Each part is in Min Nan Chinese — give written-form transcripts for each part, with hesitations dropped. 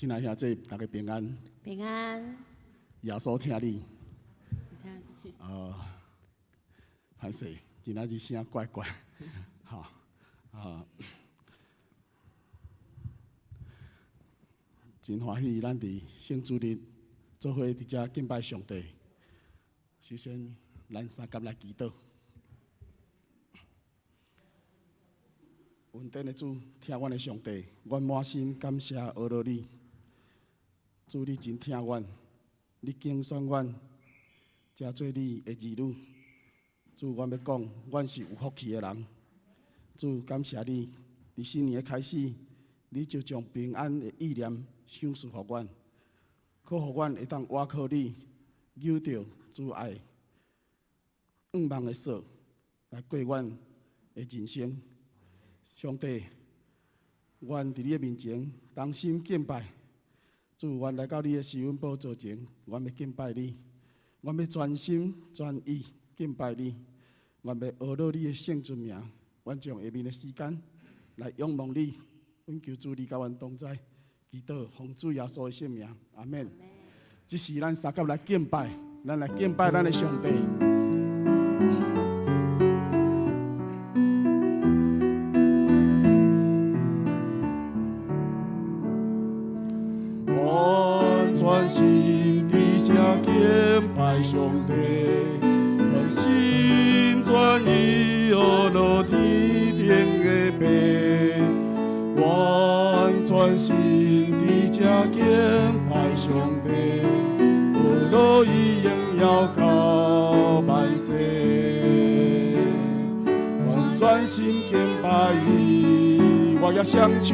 親愛兄弟，大家平安。平安。耶穌疼你。疼。歹勢，今仔日聲怪怪，吼，啊，真歡喜，咱佇聖主日做伙佇遮敬拜上帝。首先，咱三佮來祈禱。恩典的主，疼阮的上帝，阮滿心感謝阿羅你。主，你真疼阮，你揀選阮，成做你的兒女。主，阮欲講，阮是有福氣的人。主，感謝你，佇新年的開始，你就將平安的意念賞賜予阮，好予阮會當倚靠你，扭著主愛向望的索來過阮的人生。上帝，阮佇你的面前同心敬拜。主，阮來到你的施恩寶座前，阮欲敬拜你，阮欲全心全意敬拜你，阮欲阿羅你的聖尊名。阮將下面的時間來仰望你，阮求主你佮阮同在，祈禱奉主耶穌的聖名，阿們。這時咱三佮來敬拜，咱來敬拜咱的上帝。我專心佇這敬拜上帝，專心專意阿羅天頂的父。我專心佇這敬拜上帝，阿羅伊榮耀到萬世。我專心敬拜伊，我也雙手敬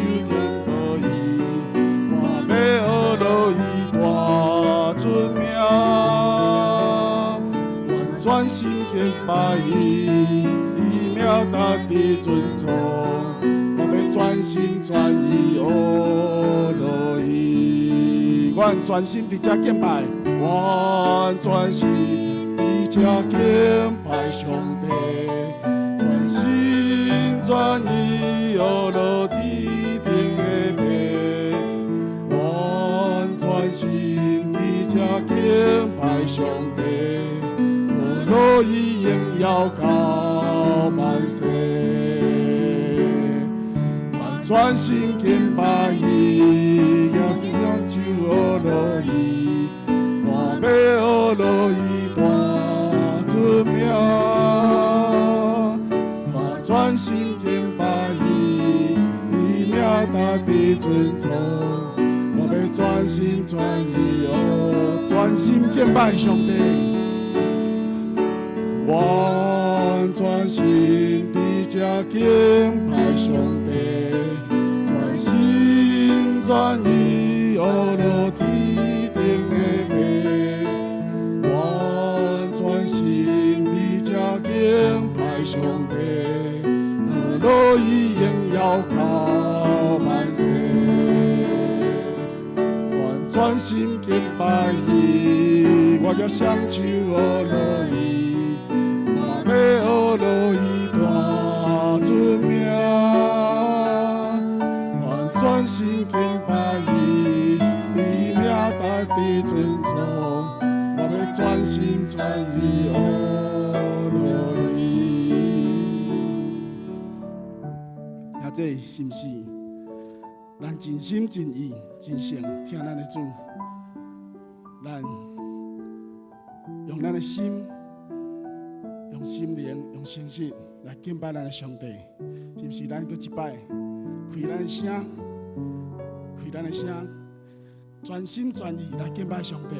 拜伊，我欲阿羅伊大尊名。我專心敬拜伊，伊名值得尊崇。我欲專心專意阿羅伊，我專心佇這敬拜，我專心佇這敬拜上帝，專心專意阿羅天頂的父。我專心佇這敬拜上帝，阿羅伊榮耀到萬世。我專心敬拜伊，也是雙手阿羅伊，我欲阿羅伊大尊名。我專心敬拜伊，伊名值得尊崇。我欲專心專意哦，專心敬拜上帝。我專心佇這敬拜上帝，專心專意阿羅天頂的父。我專心佇這敬拜上帝，阿羅伊榮耀到萬世。我專心敬拜伊，我舉雙手阿羅伊，我欲阿羅伊大尊名。我專心敬拜伊，伊名值得尊崇。我欲專心專意阿羅伊。兄弟，是毋是？咱真心真意、真誠疼咱的主，咱用咱的心、用心靈、用誠實來敬拜咱的上帝，是毋是？咱閣一擺開咱的聲，開咱的聲，專心專意來敬拜上帝。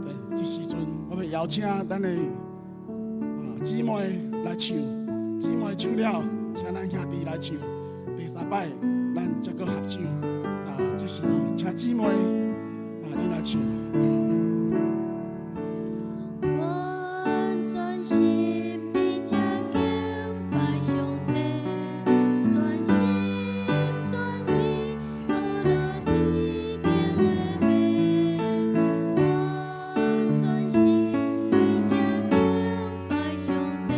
對，這時陣我欲邀請咱的姊妹來唱，姊妹唱了，請咱兄弟來唱。第三擺，咱才閣合唱。啊，這時請姊妹啊，恁來唱。我專心佇這敬拜上帝，專心專意阿羅天頂的父。我專心佇這敬拜上帝，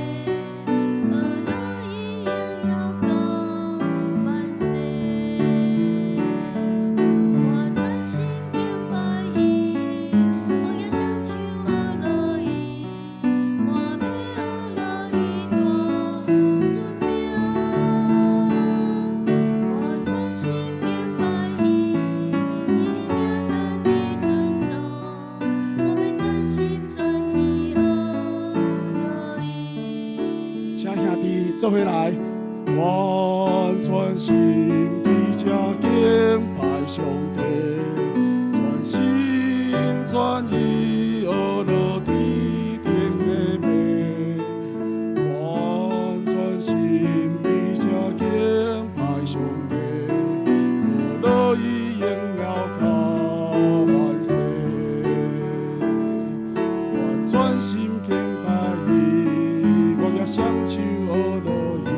阿羅伊榮耀到萬世。我專做伙來，我全心佇這敬拜上帝，全心全意學落天頂的父，我全心佇這敬拜上帝，學落伊榮耀甲萬世，我全心敬拜伊，我舉雙手學落伊，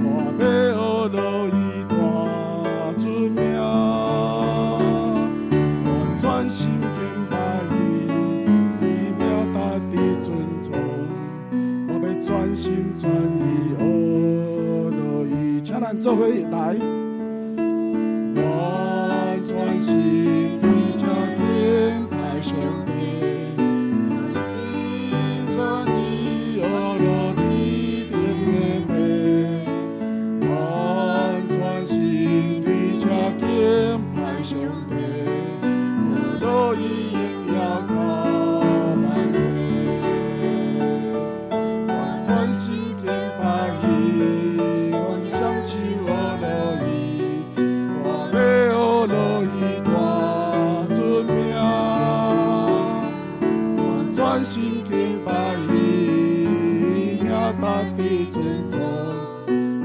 我欲學落伊大尊名，我全心敬拜伊，伊名值得尊崇，我欲全心全意學落伊，請咱做伙來。我全心佇這敬拜上帝，全心全意學落天頂的父，我全心佇這敬拜上帝，學落伊榮耀甲萬世。我全心敬拜伊，我雙手學落伊，我欲學落伊大尊名。我全心敬拜伊，名值得尊崇，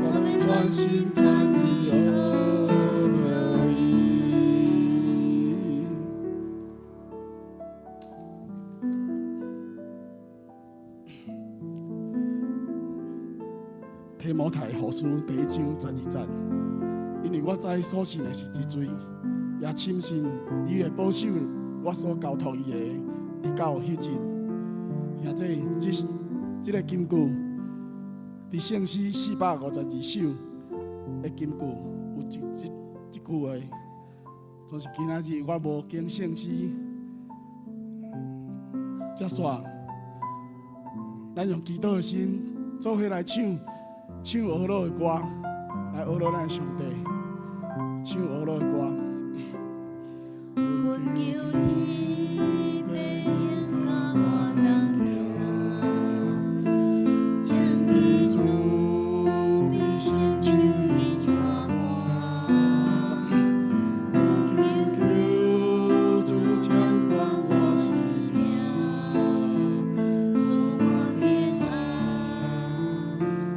我欲全心全意學落伊。提摩太後書第一章12節，因為我知所信的是真濟，也深信你會保守我所交託伊的，直到彼日。兄弟，這個金句，佇聖詩452首的金句，有一這句話，就是今仔日我無經聖詩，才煞，咱用祈禱的心，做伙來唱唱呵咾的歌，來呵咾咱的上帝，唱呵咾的歌。懇求天父永佮我同行，用伊慈悲雙手伊帶我，懇求求主掌管我生命，賜我平安，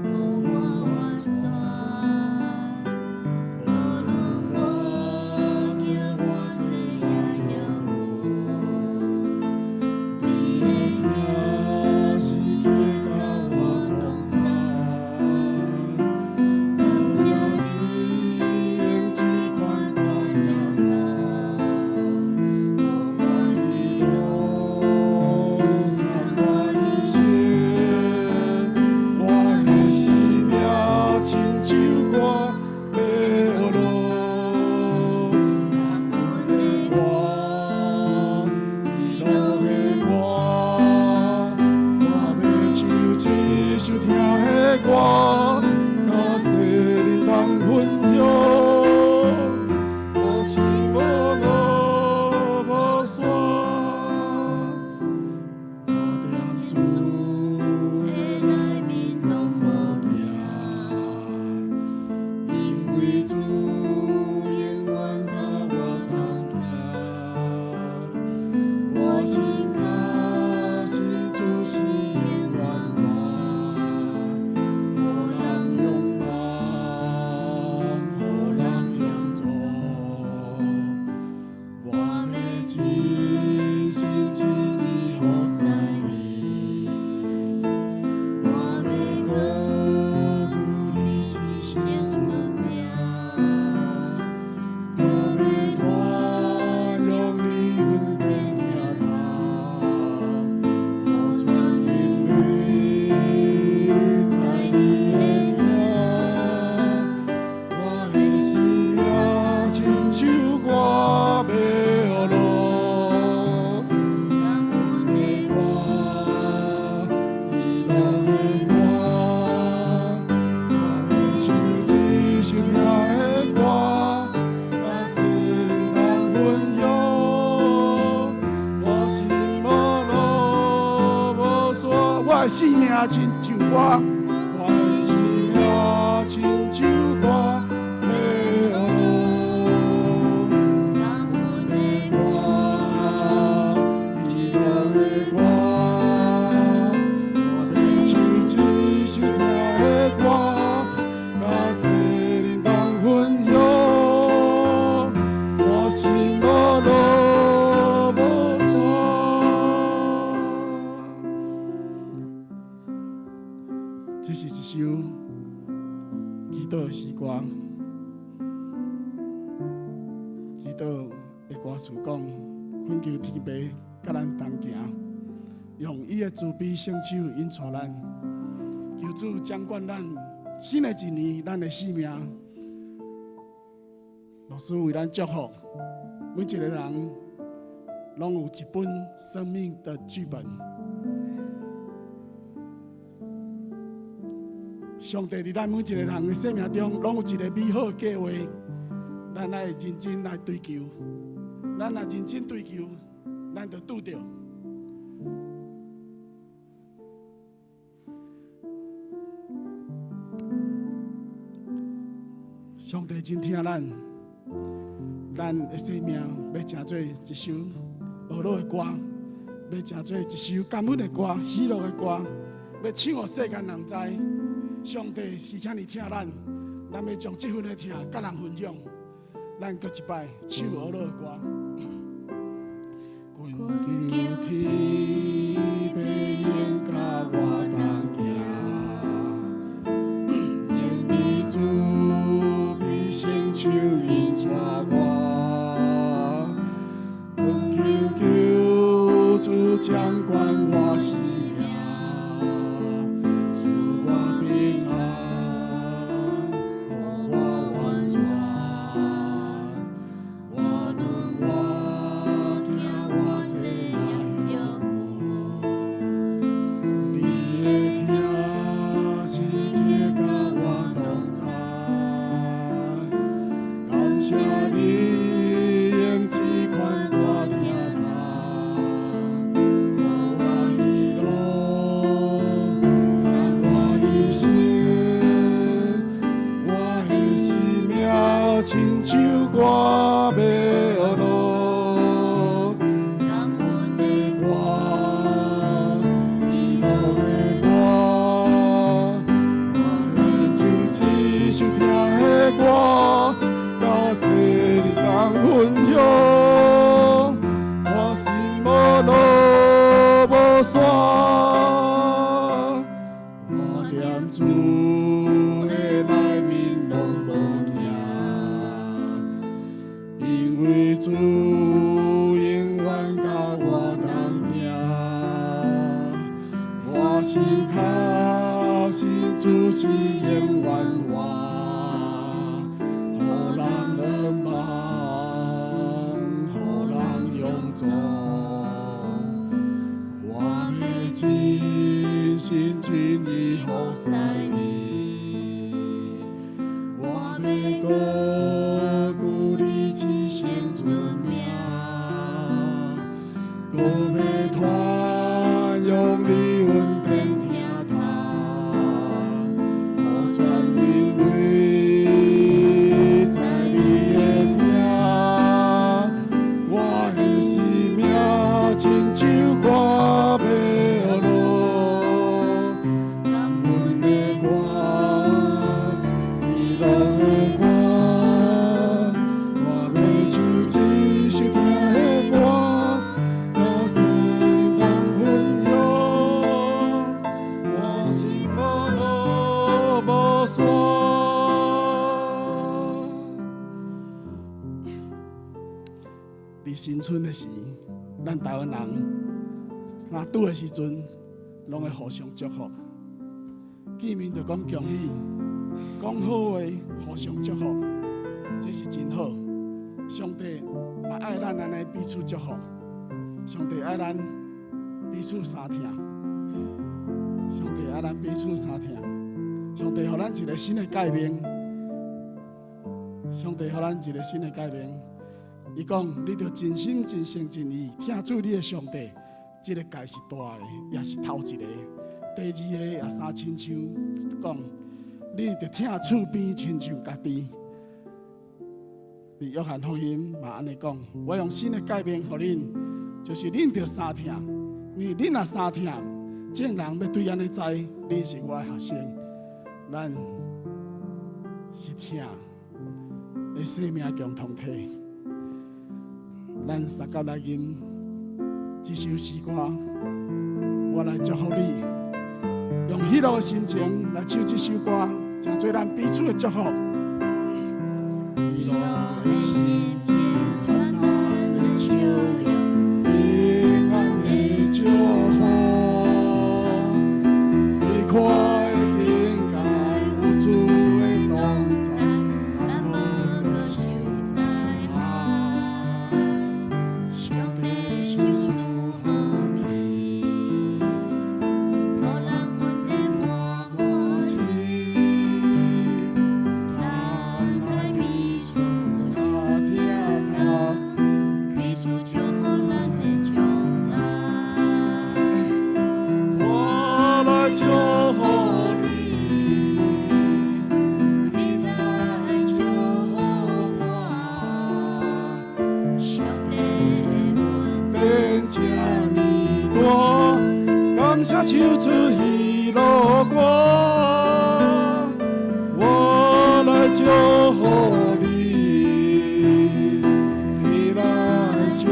予我完全。無論我經偌濟也猶你的疼時刻佮我同在，感謝你用這款大疼愛，予我喜樂藏我一生。我的生命親像歌欲呵咾，感恩的歌，喜樂的歌，我欲唱這首疼的歌，佮世人同分享。我心無路無山，看踮主的內面攏無驚，因為主永遠佮我同在。我心確信主是永遠活，予人仰望，予人仰注。我欲真心真意服侍你，我欲高舉你一生尊名，閣欲傳揚你恩典疼痛，予全人類知你的疼。我的生命親像歌欲呵咾，感恩的歌，喜樂的歌，我欲唱這首疼的歌，佮世人同分享。我心無路無山，我的生命親像歌，我的生祈禱的詩歌，祈禱的歌詞講，懇求天父佮咱同行，用伊的慈悲聖手引帶咱，求主掌管咱新的一年，咱的生命。牧師為咱祝福，每一個人攏有一本生命的劇本。上帝佇咱每一個人的生命中，攏有一個美好的計劃，咱愛認真來追求。咱若認真追求，咱就拄著。上帝真疼咱，咱的生命欲成做一首呵咾的歌，欲成做一首感恩的歌、喜樂的歌，欲唱予世間人知，上帝是遐爾疼咱，咱欲將這份的疼佮人分享。咱閣一擺唱呵咾的歌。懇求天父永佮我同行，用你慈悲聖手引帶我，懇求求主掌管我生命，賜我平安，予我完全。無論我行偌濟也歇睏，你的疼時刻佮我同在，感謝你用這款大疼痛，予我喜樂，讚我一生，我的生命親像歌欲呵咾，感恩的歌，喜樂的歌，我欲唱這首疼的歌，佮世人同分享。我心無路無山，我踮主的內面攏無驚，因為主永遠佮我同行。我心確信主是永遠活，予人仰望，予人勇壯。我欲盡心盡意服侍你，我欲高舉你至聖尊名，閣欲傳揚你恩典疼痛，予全人類知你的疼。我的生命親像歌欲呵咾，感恩的歌，喜樂的歌，我欲唱這首疼的歌，佮世人分享。我心無路無山。佇新春的時，咱台灣人若拄的時陣，攏會互相祝福。見面就講恭喜，講好話，互相祝福，這是真好。上帝嘛愛咱按呢彼此祝福，上帝愛咱彼此相疼，上帝愛咱彼此相疼，上帝予咱一個新的誡命，上帝予咱一個新的誡命。伊講，你著盡心盡性盡意疼主你的上帝，這個誡是大的，也是頭一個。第二個也相親像講，你著疼厝邊親像家己。佇約翰福音嘛按呢講，我用新的誡命予恁，就是恁著相疼，因為恁若相疼，眾人欲對按呢知，恁是我的學生。咱是疼的生命共同體。咱相佮來吟這首詩歌，我來祝福你，用喜樂的心情來唱這首歌，成做咱彼此的祝福。喜樂的心情，燦爛的笑容，平安的祝福，開闊境界有主的同在，咱無閣受災害。上帝賞賜福氣，予人恩典滿滿心，咱愛彼此相疼，彼此祝福咱的將來。我來祝福你，你來祝福我，上帝的恩典這呢大，感謝唱出喜樂歌，我來祝福你，你來祝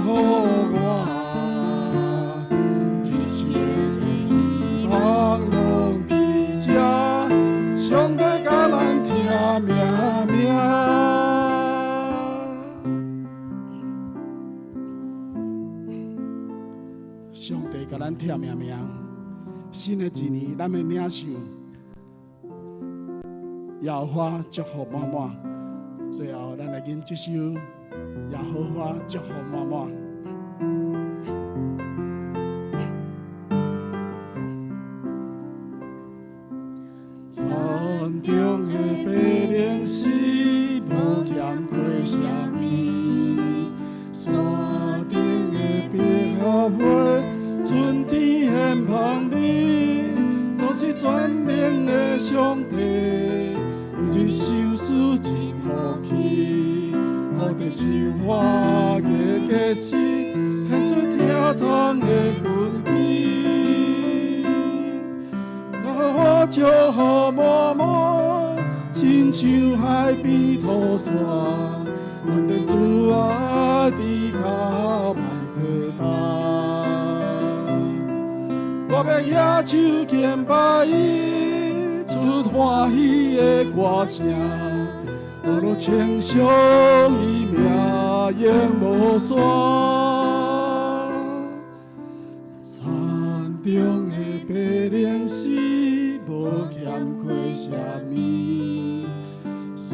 福我，一生的希望攏佇這，上帝共咱疼命命。上帝共咱疼命命，新的一年，咱欲領受耶和華祝福滿滿。最後，咱來吟這首耶和華祝福滿滿。山中的白靈是無欠缺啥物，山頂的百合花，春天現芳味，總是全能的上帝，如今賞賜真福氣，予著樹花月結實，獻出疼痛的根基。耶和華祝福滿滿，親像海邊塗沙，阮的主愛直到萬世代。我欲舉手敬拜伊，出歡喜的歌聲，學樂稱頌伊名永無煞。山中的白靈是無欠缺啥物，山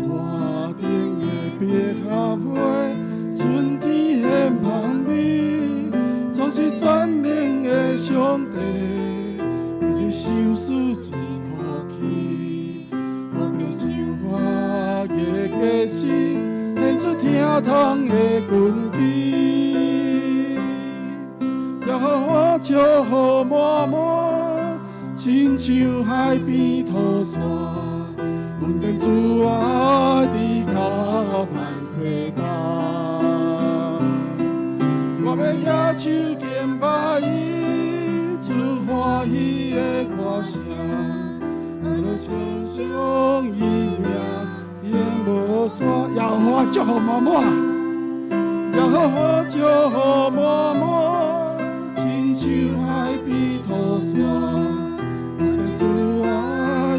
頂的百合花，春天現芳味，總是全能的上帝，如今賞賜真福氣，予著樹花月結實，獻出疼痛的根基。耶和華祝福滿滿，親像海邊塗沙，阮的主愛直到萬世代。我欲舉手敬拜伊，出歡喜的歌聲，學樂稱頌伊名永無煞。耶和華祝福滿滿，耶和華祝福滿滿，親像海邊塗沙，阮的主愛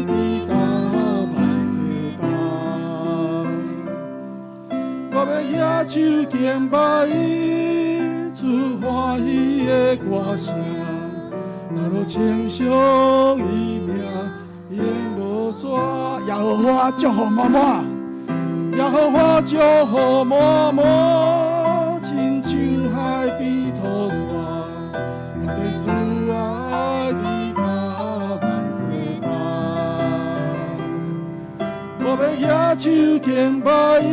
直到萬世代。我欲舉手敬拜伊，出歡喜的歌聲，學樂稱頌伊名永無煞。耶和華祝福滿滿，耶和華祝福滿滿，親像海邊塗沙，阮的主愛直到萬世代。我欲舉手敬拜伊，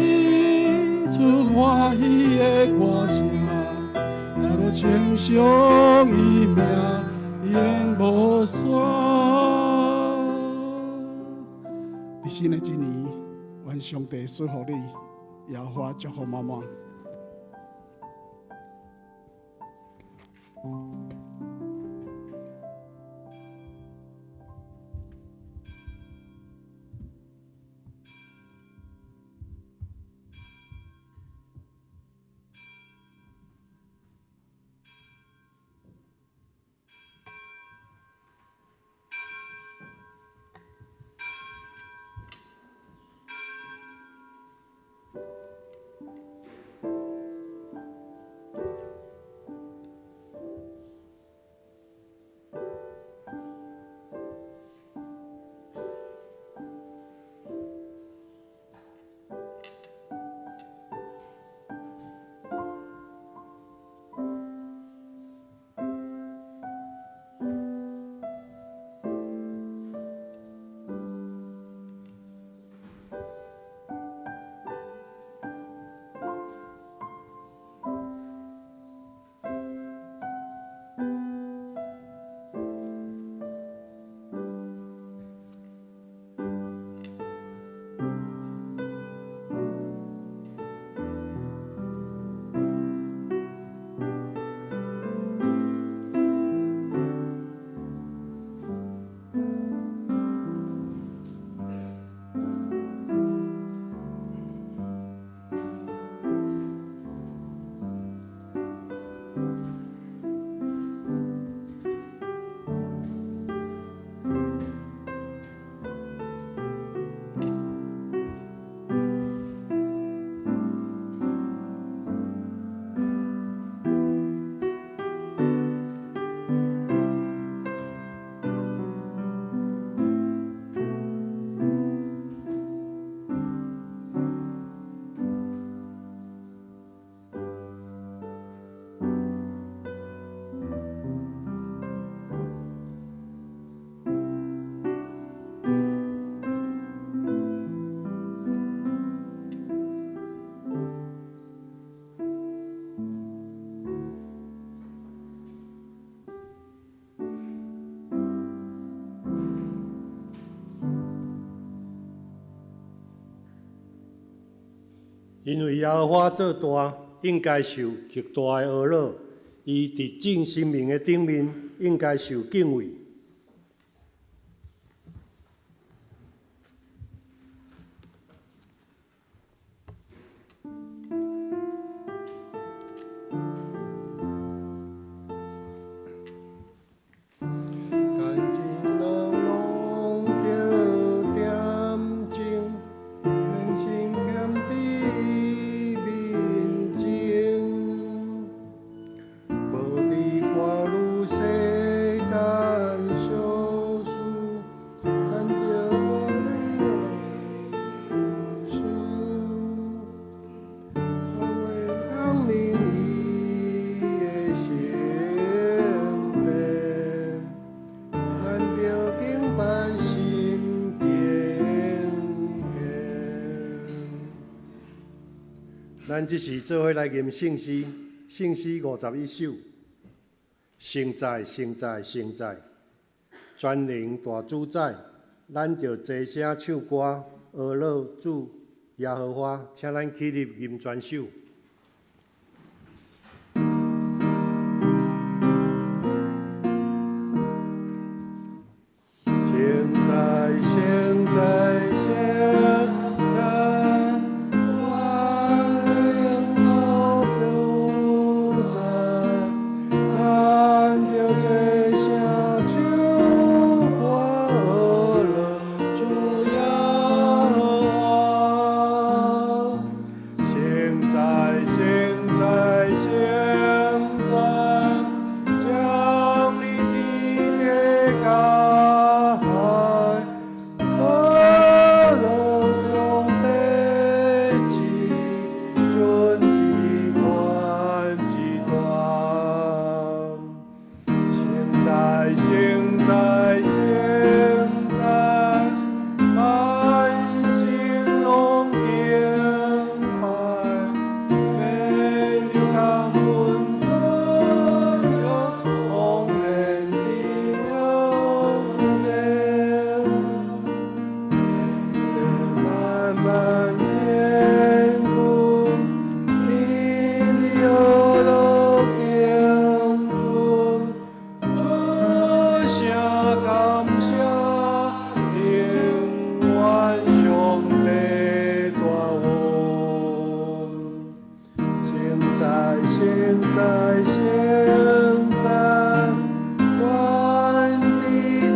出歡喜的歌聲，學樂稱頌伊名永無煞。佇新的一年，願上帝賜福你，耶和華祝福滿滿。因為耶和華做大，應該受極大的呵咾；伊佇眾神明的頂面，應該受敬畏。眼睛人攏著恬靜，全心徛佇伊面前，無佇掛慮世間小事，咱著愛主，降臨伊的聖殿。咱著敬拜心敬虔。咱這時做伙來吟聖詩，聖詩51首。聖哉，聖哉，聖哉！全能大主宰，咱著齊聲唱歌，呵咾主耶和華，請咱起立吟全首。聖哉，聖哉，聖哉，全能大主宰，咱著齊聲唱歌，呵咾主耶和華。聖哉，聖哉，聖哉，降臨佇地甲海，呵咾上帝至尊至懸至大。聖哉，聖哉，聖哉，萬神攏敬拜，免著感恩尊榮，奉獻天主。萬萬天軍，美麗呵咾敬尊，出聲感謝，永遠上帝大王。聖哉，聖哉，聖哉，全地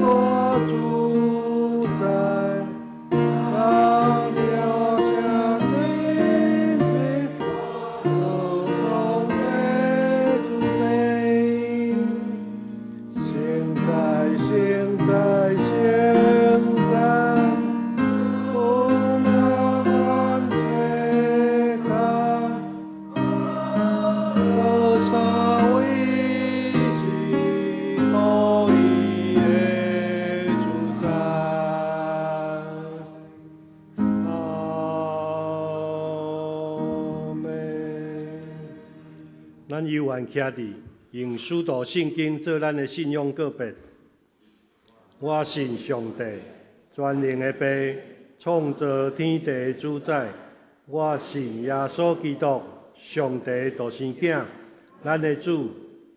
大主宰，大了聲真是歌頌的主宰。聖哉，聖哉，聖哉，永遠世界，無三位是獨一的主宰。阿們。咱猶原徛佇，用使徒信經做咱的信仰告白。我信上帝，全能的父，創造天地的主宰。我信耶穌基督，上帝的獨生囝，咱的主。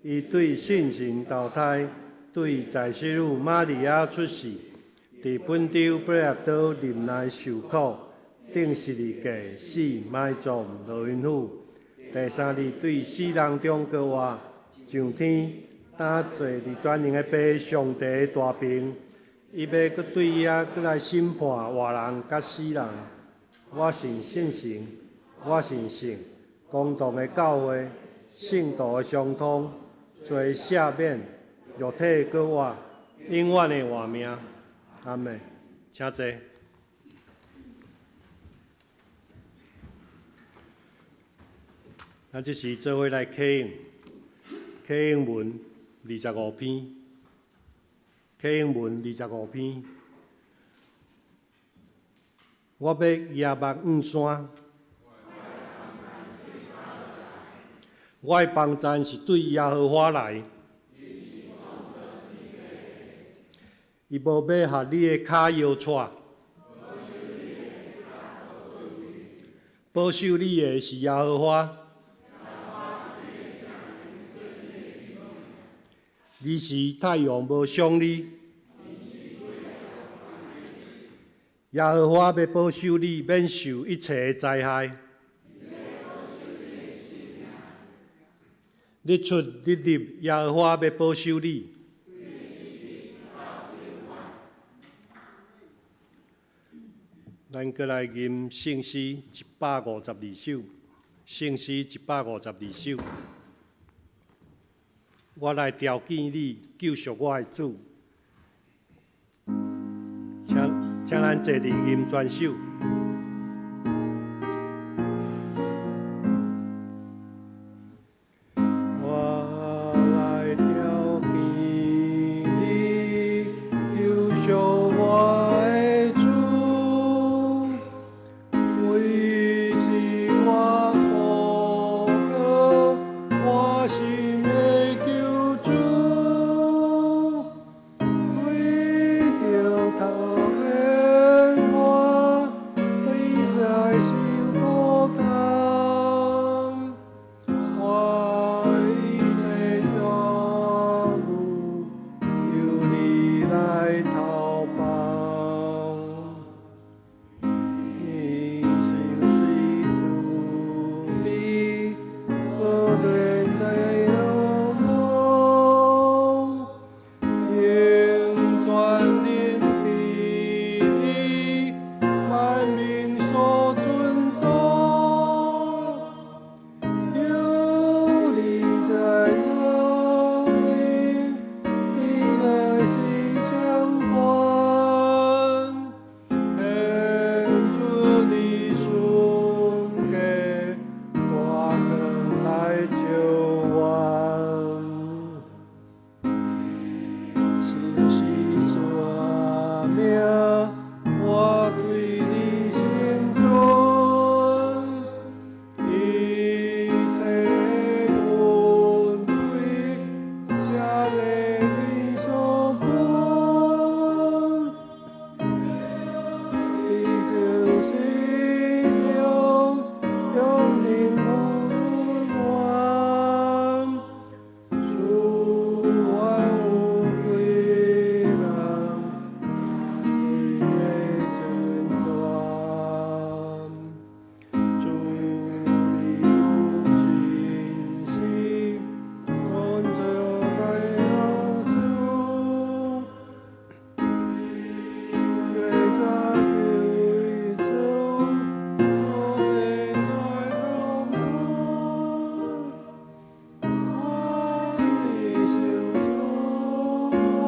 伊對聖神投胎，對在聖女瑪利亞出世，佇本丟彼拉多忍耐受苦，釘十字架死埋葬落陰府。第三日對死人中復活，上天，擔坐佇全能的父上帝的大爿。伊欲閣對遐閣來審判活人佮死人。我信聖神，我信聖公同的教會，聖徒的相通，罪赦免，肉體的復活，永遠的活命。阿們，請坐。咱這時做伙來啟應，啟應文25篇，啟應文25篇。我欲舉目向山，我的幫贊是對耶和華來。伊無欲予你的跤搖掣。保守你的是耶和華。日時太陽無傷你。耶和華欲保守你，免受一切的災害。日出日入，耶和華欲保守你。咱閣來吟聖詩152首，聖詩152首。我來朝見你，救贖我的主。請請咱坐佇吟全首。我來朝見你，救贖我的主，你是我所靠，我心的救主，為著頭前我，你在受苦擔，我一切遭遇，求你來投放。你心隨慈悲，無斷在路，永全能治理，萬民所尊重。求你在這裡，你來是掌管，顯出你聖潔，大光來照阮。信實說明，我對你心存，一切恩惠，才會你所分。你就是永永定不完，賜萬物歸人，你的稱讚。主你有信實，阮就該享受。月在宇宙，我的愛榮耀，我的心主阮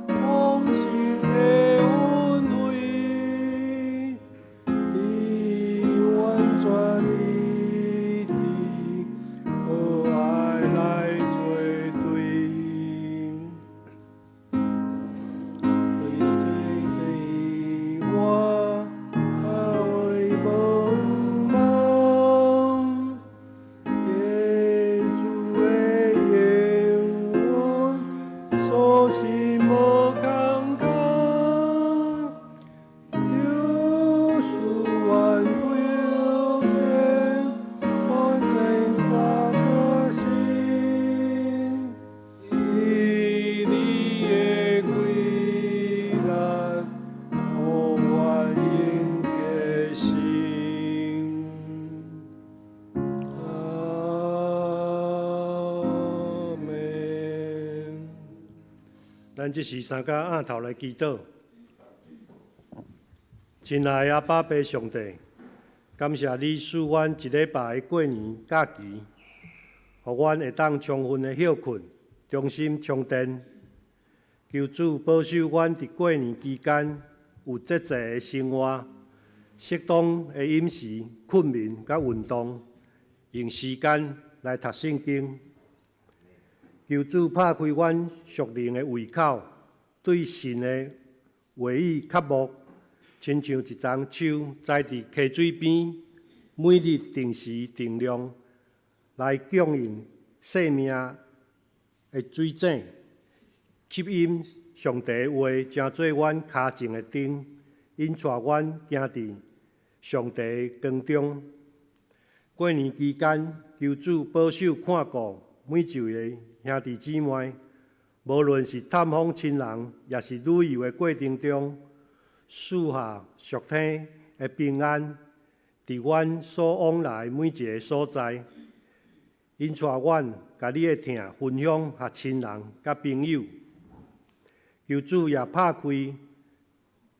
豐盛的恩惠，你完全一致，和愛來作對。為這我，他為茫茫，耶主的應允，所信無空空，求賜萬歸天，完全大作心。以你的歸難，予我永革新。阿們。咱這時三家按頭來祈禱。親愛的阿爸父上帝，感謝你賜阮一禮拜的過年假期，予阮會當充分的歇睏，重新充電。求主保守阮佇過年期間有節制的生活，適當的飲食、睏眠佮運動，用時間來讀聖經。求主拍開阮屬靈的胃口，對神的話語渴慕，親像一叢樹栽佇溪水邊，每日定時定量來供應生命的水井，吸引上帝的話，成做阮跤前的燈，引帶阮行佇上帝的光中。過年期間，求主保守看顧每一位兄弟姊妹，無論是探訪親人，抑是旅遊的過程中，賜下屬天的平安，佇阮所往來每一个所在，𪜶帶阮共你的疼分享予親人佮朋友。求主也拍開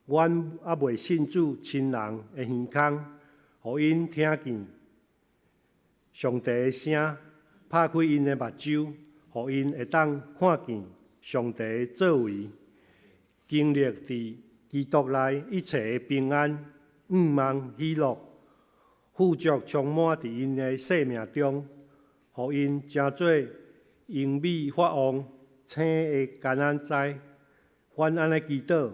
阮猶未信主親人的耳孔，予𪜶聽見上帝的聲，拍開𪜶的目睭，予𪜶會當看見上帝的作為，經歷佇基督內一切的平安、向望、喜樂、富足充滿佇𪜶的生命中，予𪜶成做榮美發旺青的橄欖栽。阮按呢祈禱，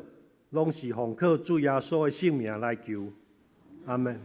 攏是奉靠主耶穌的聖名來求。阿們。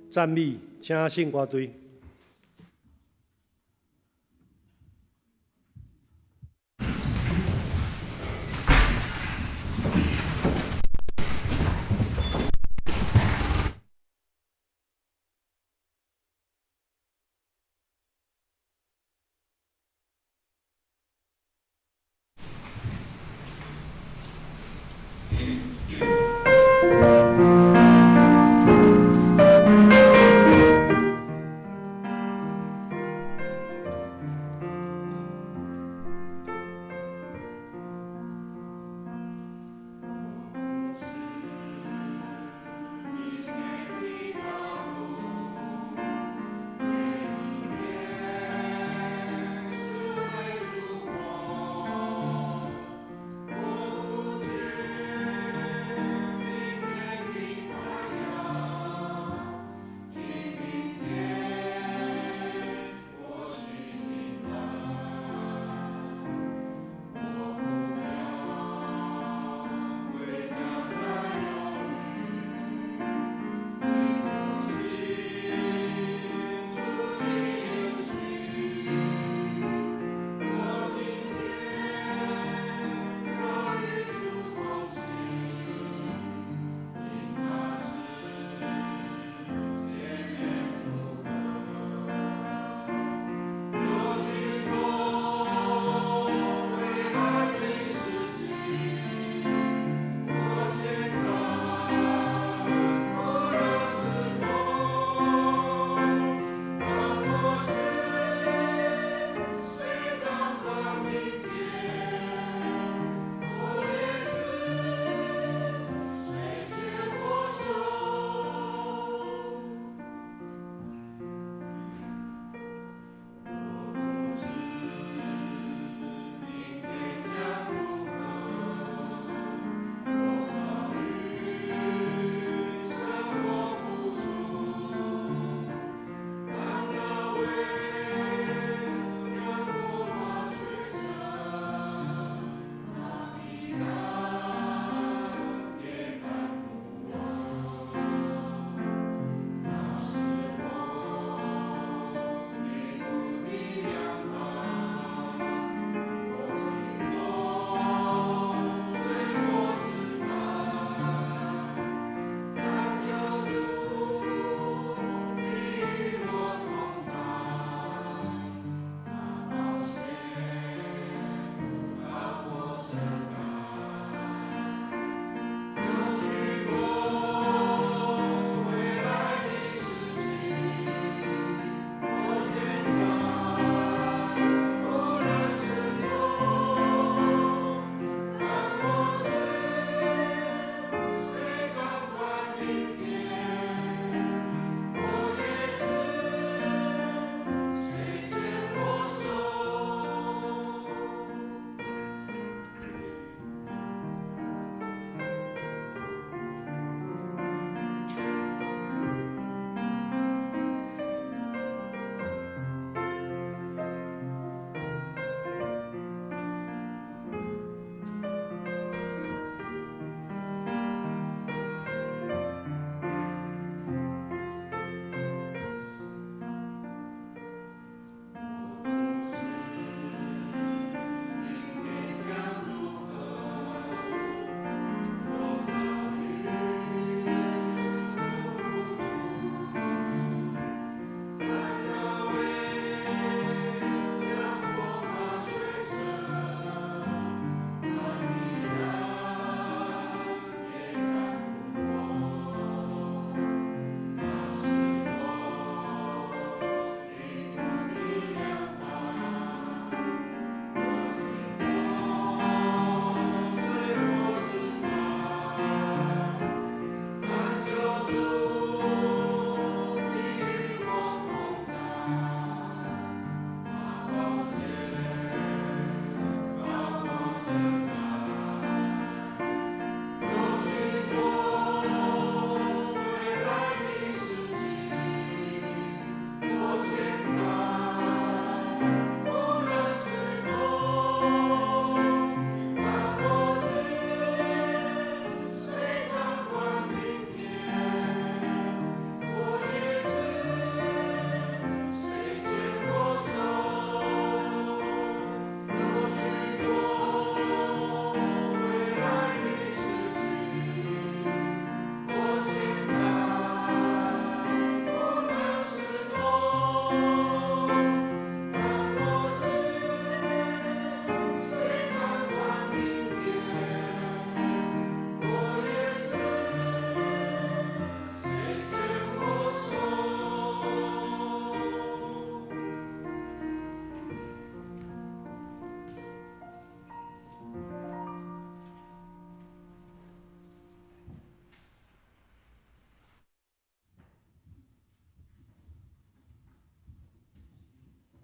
讚美，請聖歌隊。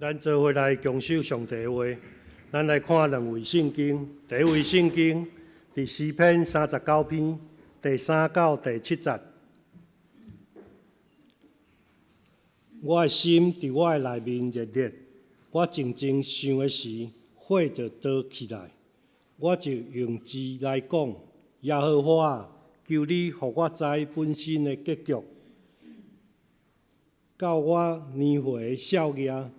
咱做伙來共守上帝話，咱來看兩位聖經。第一位聖經佇詩篇39篇第3到第7節。我的心佇我的內面熱熱，我靜靜想的時，火就燒起來。我就用字來講：耶和華啊，求你予我知本身的結局，到我年歲的數額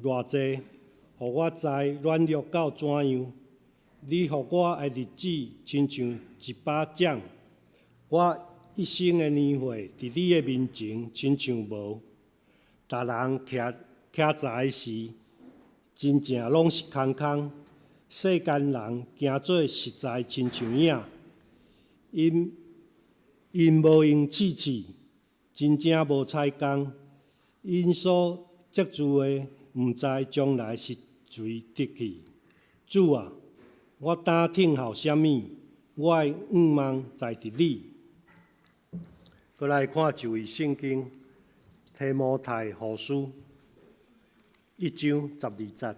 偌濟，予我知軟弱到怎樣。你予我的日子親像一把掌，我一生的年歲佇你的面前親像無。逐人徛徛在時，真正攏是空空。世間人行做實在親像影，𪜶𪜶無用刺刺，真正無彩工。𪜶所積聚的，毋知將來是隨得去。主啊，我當聽候啥物？我的願望在佇你。閣來看一位聖經，提摩太後書1章12節。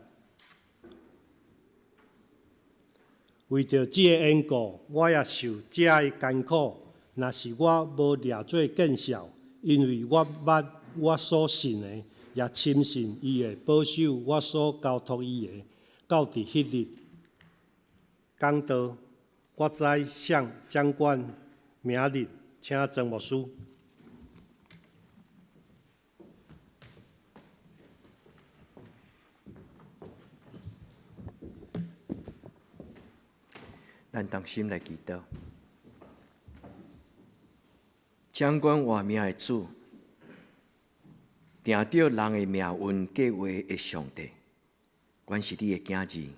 為著這个緣故，我也受這的艱苦。若是我無掠做見笑，因為我捌我所信的，也深信伊會保守我所交託伊的，到佇彼日。講道，我知誰掌管明日，請曾牧師。咱同心來祈禱，掌管活命的主，定著人的命運計劃的上帝，阮是你的囝兒，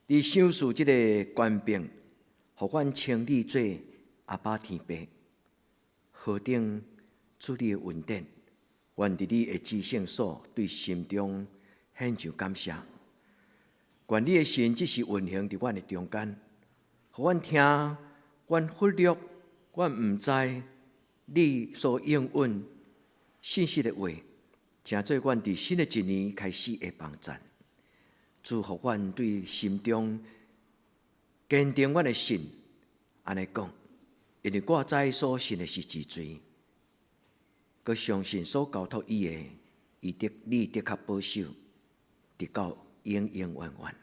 你賞賜這个權柄，予阮稱你做阿爸天父，何等主你的恩典，願佇你的至聖所對心中獻上感謝。願你的神只是運行佇阮的中間，予阮聽，阮忽略，阮毋知你所應允信實的話，成做阮佇新的一年開始的幫贊。祝福阮對心中堅定阮的信，按呢講，因為我知所信的是真濟，閣相信所交託伊的，伊的你的確保守，直到永永遠遠。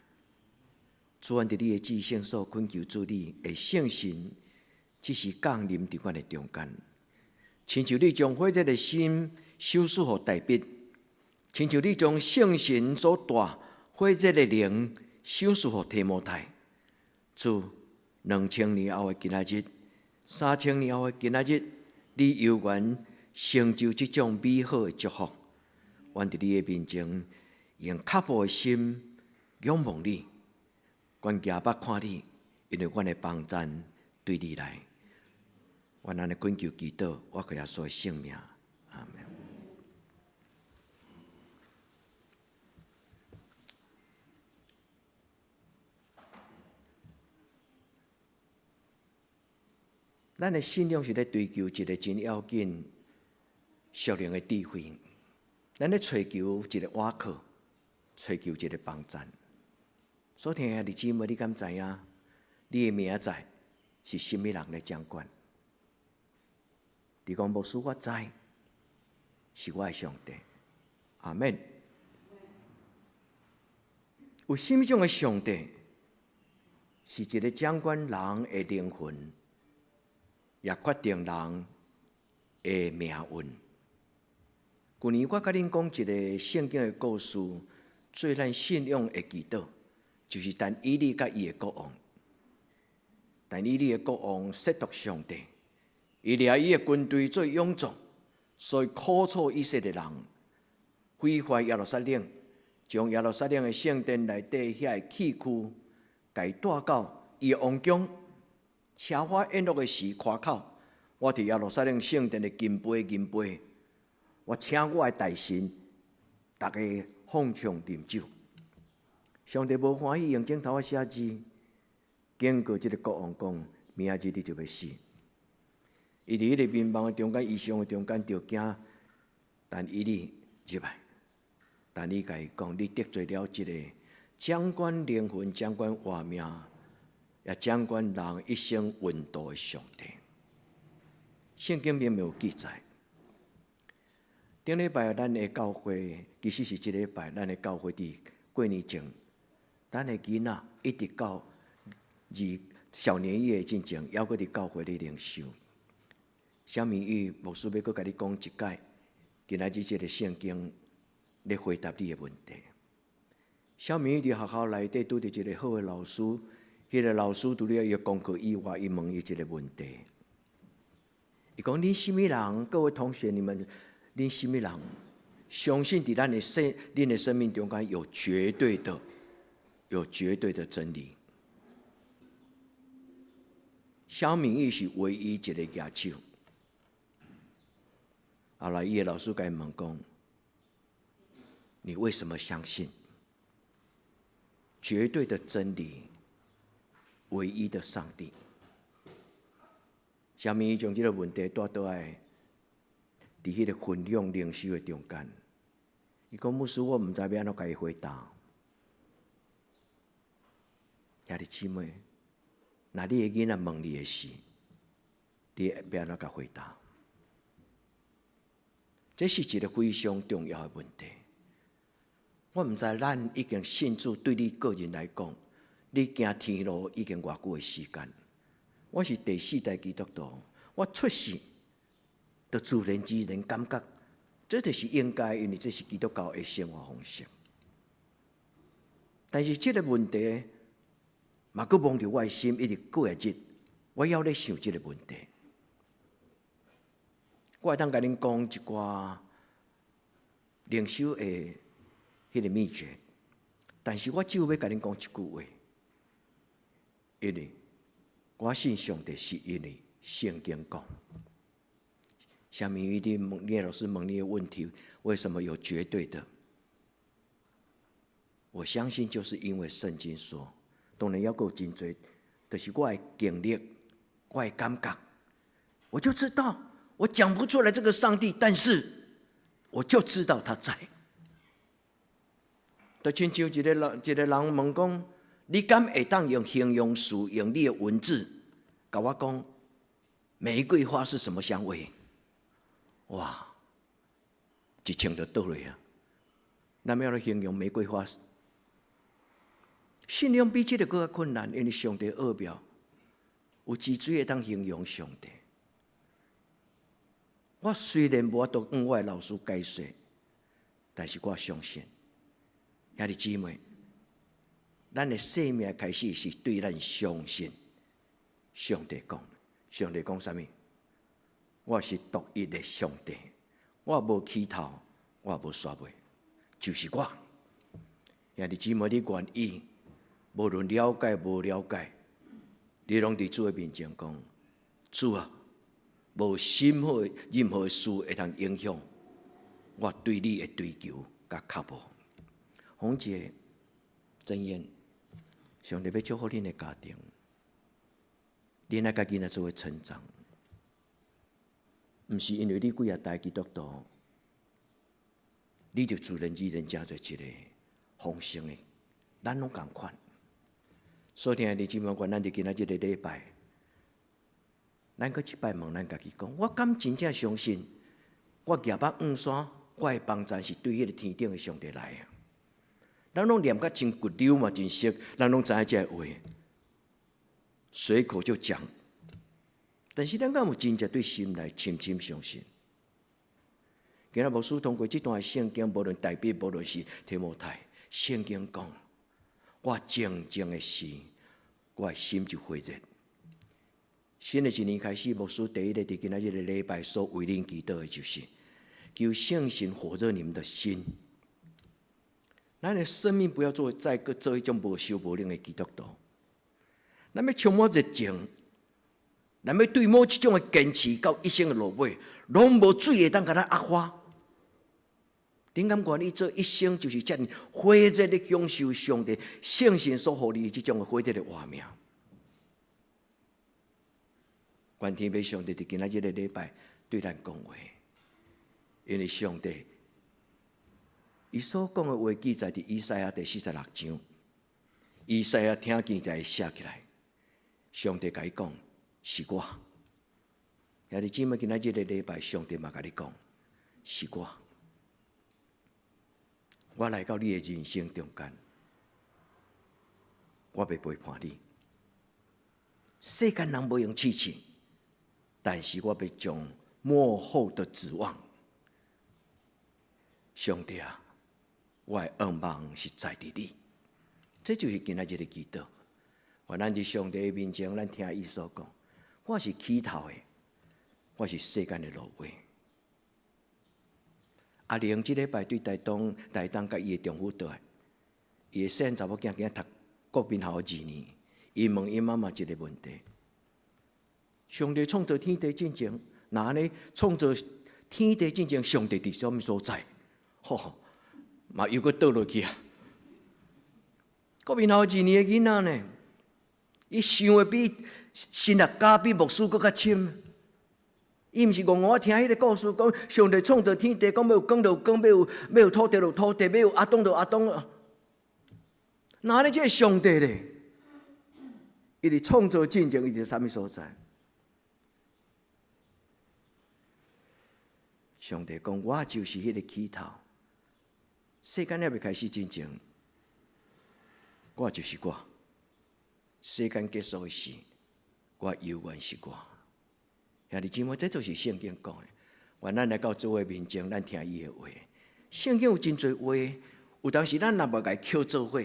主，阮佇你的至聖所懇求主你的聖神，只是降臨佇阮的中間，親像你將火熱的心賞賜予大衛，親像你將聖神所帶火熱的靈賞賜予提摩太。主，2000年後的今仔日，3000年後的今仔日，你猶原成就這種美好的祝福。阮佇你的面前，用腳步的心仰望你，阮舉目看你，因為阮的幫贊對你來。阮按呢懇求祈禱，我靠耶穌的聖名，阿們。咱的信仰是咧追求一个真要緊屬靈的智慧，咱咧揣求一個倚靠，揣求一個幫贊。所聽的弟姊妹，你敢知影？你的明仔載是啥物人咧掌管？你講牧師，我知，是我的上帝。阿們。有啥物種的上帝？是一個掌管人的靈魂，也決定人的命運。舊年我佮恁講一個聖經的故事，做咱信仰的祈禱，就是但以理佮伊的國王。但以理的國王褻瀆上帝，伊掠伊的軍隊做勇壯，所以苦楚以色列人，毀壞耶路撒冷，將耶路撒冷的聖殿內底遐个器具，共伊帶到伊的王宮。奢華宴樂的時誇口，我佇耶路撒冷聖殿的金杯銀杯，我請我的大臣，逐家放暢啉酒。上帝無歡喜，用指頭仔寫字，警告這个國王講：明仔日你就欲死。伊佇彼个眠夢的中間，異象的中間，就驚但以理入來。但你共伊講，你得罪了一個掌管靈魂、掌管活命，也掌管人一生溫度的上帝。聖經並沒有記載。頂禮拜咱的教會，其實是這禮拜咱的教會佇過年前，咱的囡仔一直到二小年夜進前，猶閣佇教會咧靈修。蕭明玉牧師欲閣共你講一擺，今仔日這个聖經咧回答你的問題。蕭明玉佇學校內底拄著一个好的老師，彼个老師除了伊的功課以外，伊問伊一个問題。伊講：恁啥物人？各位同學，你們恁啥物人？相信佇咱的生，恁的生命中間有絕對的、有絕對的真理。蕭明玉是唯一一个舉手。後來，伊的老師共伊問講：你為什麼相信絕對的真理、唯一的上帝？蕭明玉將這個問題帶倒來，佇彼個分享靈修的中間，伊講牧師，我毋知欲按怎共伊回答。兄弟姊妹，若你的囡仔問你的時，你會欲按怎共回答？這是一個非常重要的問題。我毋知咱已經信主，對你個人來講，你行天路已經偌久的時間。我是第四代基督徒，我出世就自然而然感覺，這就是應該，因為這是基督教的生活方式。但是這個問題嘛，閣摸著我的心，一直過來日，我猶咧想這個問題。我會當共恁講一寡靈修的彼個秘訣，但是我只有欲共恁講一句話，因為我信上帝是因為聖經講。下面一定問聶老師問你的問題，為什麼有絕對的？我相信就是因為聖經說，當然猶閣有真濟，就是我的經歷，我的感覺，我就知道，我講不出來這個上帝，但是我就知道他在。就親像一個人問講，你敢會當用形容詞，用你的文字，共我講玫瑰花是什麼香味？哇！一槍就倒落啊！咱欲按怎形容玫瑰花？信仰比這个閣較困難，因為上帝奧妙，有真濟會當形容上帝。我雖然無法度向我的老師解說，但是我相信，兄弟姊妹，咱的生命開始是對咱相信上帝講，上帝講啥物？我是獨一的上帝，我無起頭，我無煞尾，就是我。兄弟姊妹，你願意？無論了解無了解，你攏佇主的面前講：主啊，無任何任何事會通影響我對你的追求佮腳步。洪姐、曾燕，上帝欲祝福恁的家庭，恁愛佮囡仔做伙成長，毋是因為你幾仔代基督徒，你就自然而然成做一個豐盛的，咱攏仝款。所以，親愛的姊妹，願咱佇今仔這个禮拜，咱閣一擺問咱家己講：我敢真正相信，我舉目向山，我的幫助是對彼个天頂的上帝來的。咱攏念甲真骨溜嘛，真熟，咱攏知影這个話，隨口就講。但是咱敢有真正對心內深深相信？今仔牧師通過這段聖經，無論大衛，無論是提摩太，聖經講。我靜靜的時，我的心就火熱。新的一年開始，牧師第一个佇今仔這个禮拜所為恁祈禱的就是，求聖神火熱你們的心。咱的生命不要做再閣做彼種無修無靈的基督徒。咱欲充滿熱情，咱欲對某一種的堅持到一生的落尾，攏無水會當共咱壓垮。恁敢願意做一生就是遮爾火熱的享受上帝聖神所予你的這種的火熱的活命？願天父上帝佇今仔這个禮拜對咱講話，因為上帝伊所講的話記載佇以賽亞第46章。以賽亞聽見就寫起來，上帝共伊講是我。兄弟姊妹，今仔這個禮拜，上帝嘛共你講是我。我來到你的人生中間，我欲陪伴你。世間人無閒試試，但是我欲將末後的指望。上帝啊，我的願望是在佇你。這就是今仔日的祈禱。願咱佇上帝的面前，咱聽伊所講。我是起頭的，我是世間的落尾。阿玲這禮拜對台東、台東佮伊的丈夫倒來，伊的細漢查某囝今仔讀國民校二年，伊問伊媽媽一個問題：上帝創造天地進前，若按呢創造天地進前，上帝佇啥物所在？吼，嘛又閣倒落去啊！國民校二年的囡仔呢，伊想的比神學家、比牧師閣較深。伊毋是戇戇仔聽彼个故事，講上帝創造天地，講欲有光就有光，欲有欲有土地就有土地，欲有亞當就有亞當。若按呢這个上帝咧，伊佇創造進前，伊佇啥物所在？上帝講，我就是彼个起頭。世間猶未開始進前，我就是我。世間結束的時，我猶原是我。兄弟姊妹，這就是聖經講的。願咱來到主的面前，咱聽伊的話。聖經有真濟話，有當時咱若無共伊抾做伙，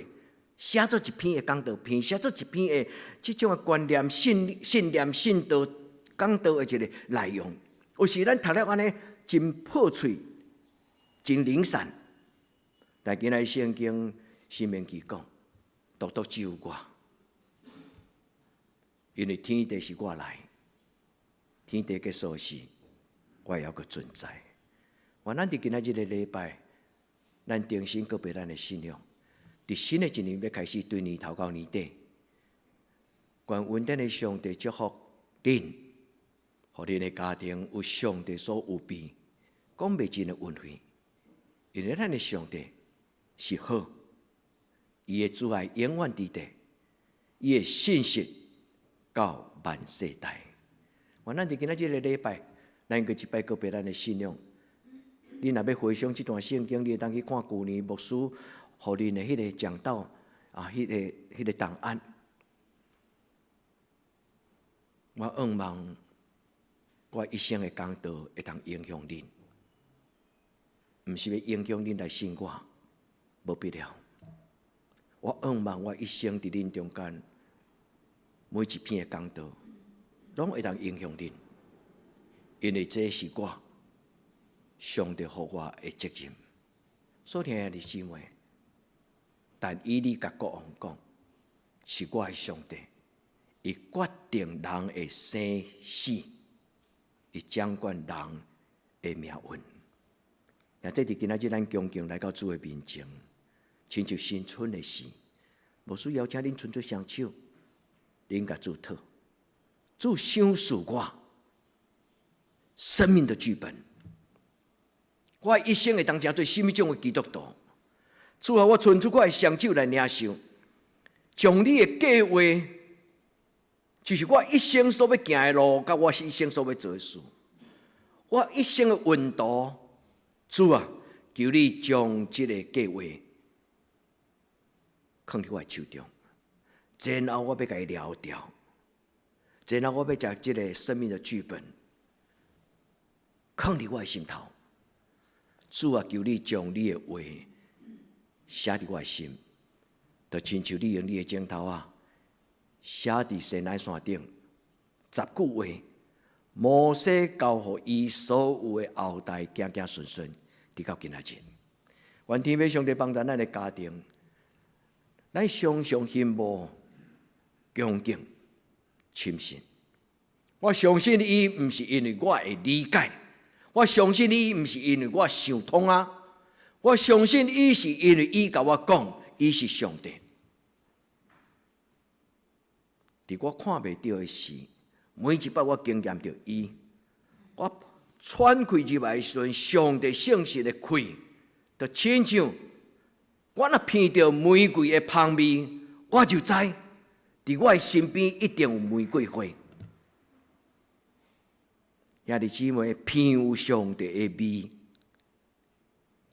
寫做一篇的講道篇，寫做一篇的這種的觀念、信信念、信道、講道的一個內容。有時咱讀了按呢，真破碎、真零散。但今仔聖經申命記講，獨獨只有我，因為天地是我來，天地結束時，我猶閣存在。願咱佇今仔這个禮拜，咱重新告別咱的信仰，佇新的一年欲開始，對年頭到年底，願恩典的上帝祝福恁，予恁的家庭有上帝所預備講袂盡的恩惠，因為咱的上帝是好，伊的慈愛永遠佇地，伊的信實到萬世代。願咱佇今仔這个禮拜，咱閣一擺告別咱的信仰。你若欲回想這段聖經，你會當去看舊年牧師予恁的彼个講道啊，彼个彼个檔案。我願望我一生的講道會當影響恁，毋是欲影響恁來信我，無必要。我願望我一生佇恁中間，每一篇的講道，攏會當影響恁，因為這是我上帝予我的責任。所聽的弟兄姊妹，但以理共國王講，是我的上帝，伊決定人的生死，伊掌管人的命運。也這佇今仔日咱恭敬來到主的面前，親像新春的時，牧師邀請恁伸出雙手，恁共主討，主賞賜我生命的劇本。我一生會當成做啥物種的基督徒？主啊，我伸出我的雙手來領受，將你的計劃，就是我一生所欲行的路，佮我一生所欲做的事，我一生的運途。主啊，求你將這个計劃囥佇我的手中，然後我欲共伊了掉，然後我欲將這个生命的劇本囥佇我的心頭。主啊，求你將你的話寫佇我的心，就親像你用你的指頭仔寫佇西奈山頂十句話，摩西交予伊所有的後代，子子孫孫，直到今仔日。願天父上帝幫助咱的家庭，咱常常羨慕、恭敬、深信。我相信伊，毋是因為我會理解；我相信伊，毋是因為我想通啊。我相信伊，是因為伊共我講，伊是上帝。佇我看袂著的時，每一擺我經驗著伊，我喘氣入來的時陣，上帝聖實的氣就親像我若聞著玫瑰的芳味，我就知佇我的身邊一定有玫瑰花。兄弟姊妹，聞有上帝的味，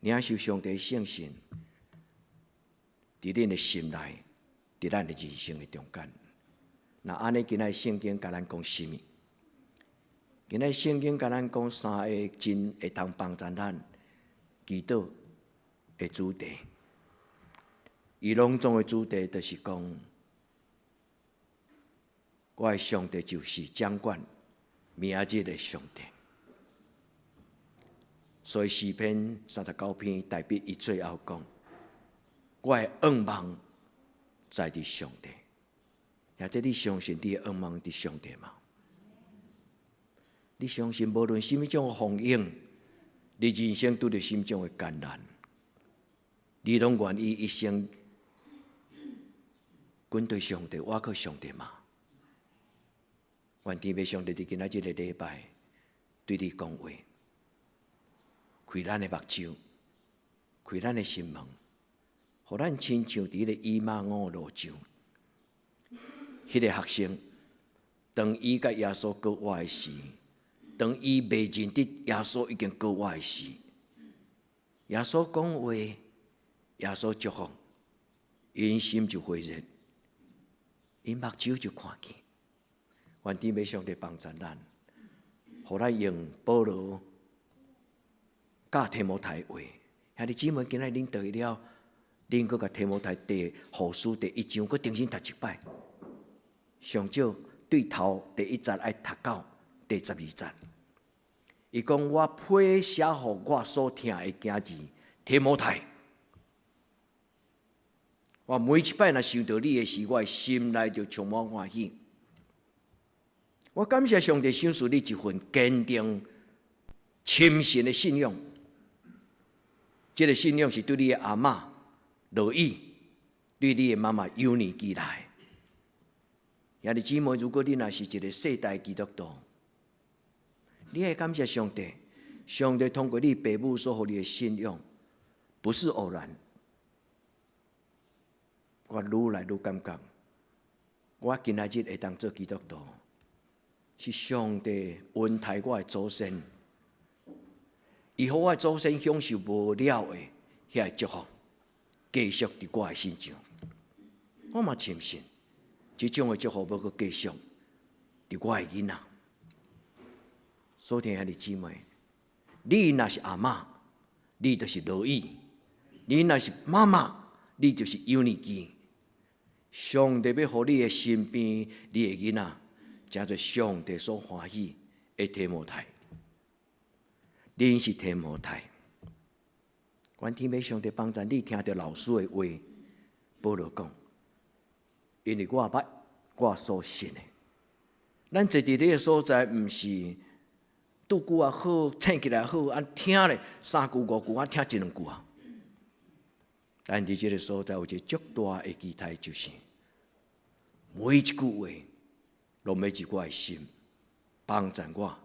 領受上帝聖神，佇恁的心內，佇咱的人生的中間。若按呢，今仔聖經共咱講啥物？今仔聖經共咱講三个真會通幫助咱祈禱的主題。伊攏總的主題就是講，我的上帝就是掌管明日的上帝。所以詩篇39篇大衛伊最後講，我的向望在佇上帝。或者你相信你的向望佇上帝嗎？你相信無論啥物種的風湧，你人生拄著啥物種的艱難，你攏願意一生跟隨上帝，倚靠上帝嗎？願天父上帝佇今仔這个禮拜對你講話，開咱的目睭，開咱的心門，予咱親像佇彼个以馬忤路上，彼个學生，當伊佮耶穌過活的時，當伊未認得耶穌已經過活的時，耶穌講話，耶穌祝福，𪜶心就火熱，𪜶目睭就看見。願天父上帝幫助咱，予咱用保羅教提摩太話。兄弟姊妹，今仔恁回去了，恁閣共提摩太第後書第一章，閣重新讀一擺。上少對頭第一節愛讀到第12節。伊講，我批寫予我所疼的囝兒提摩太。我每一擺若想著你的時，我的心內就充滿歡喜。我感謝上帝賞賜你一份堅定、深信的信仰。這个信仰是對你的阿嬤羅以，對你的媽媽友尼基來。兄弟姊妹，如果你若是一个世代基督徒，你會感謝上帝，上帝通過你爸母所予你的信仰，不是偶然。我愈來愈感覺，我今仔日會當做基督徒，是上帝恩待我的祖先，伊予我的祖先享受無了的遐个祝福，繼續佇我的身上。我嘛深信，這種的祝福欲閣繼續佇我的囡仔。所疼兄弟姊妹，你若是阿嬤，你就是羅以；你若是媽媽，你就是友尼基。上帝欲予你的身邊，你的囡仔，成做上帝所歡喜的提摩太。恁是提摩太，願天父上帝幫助你聽著老師的話，保羅講，因為我捌我所信的。咱坐佇這个所在，毋是拄久仔好，醒起來好，按聽咧三句五句，按聽一兩句啊。咱佇這个所在有一个足大的期待，就是每一句話，攏欲入我的心，幫助我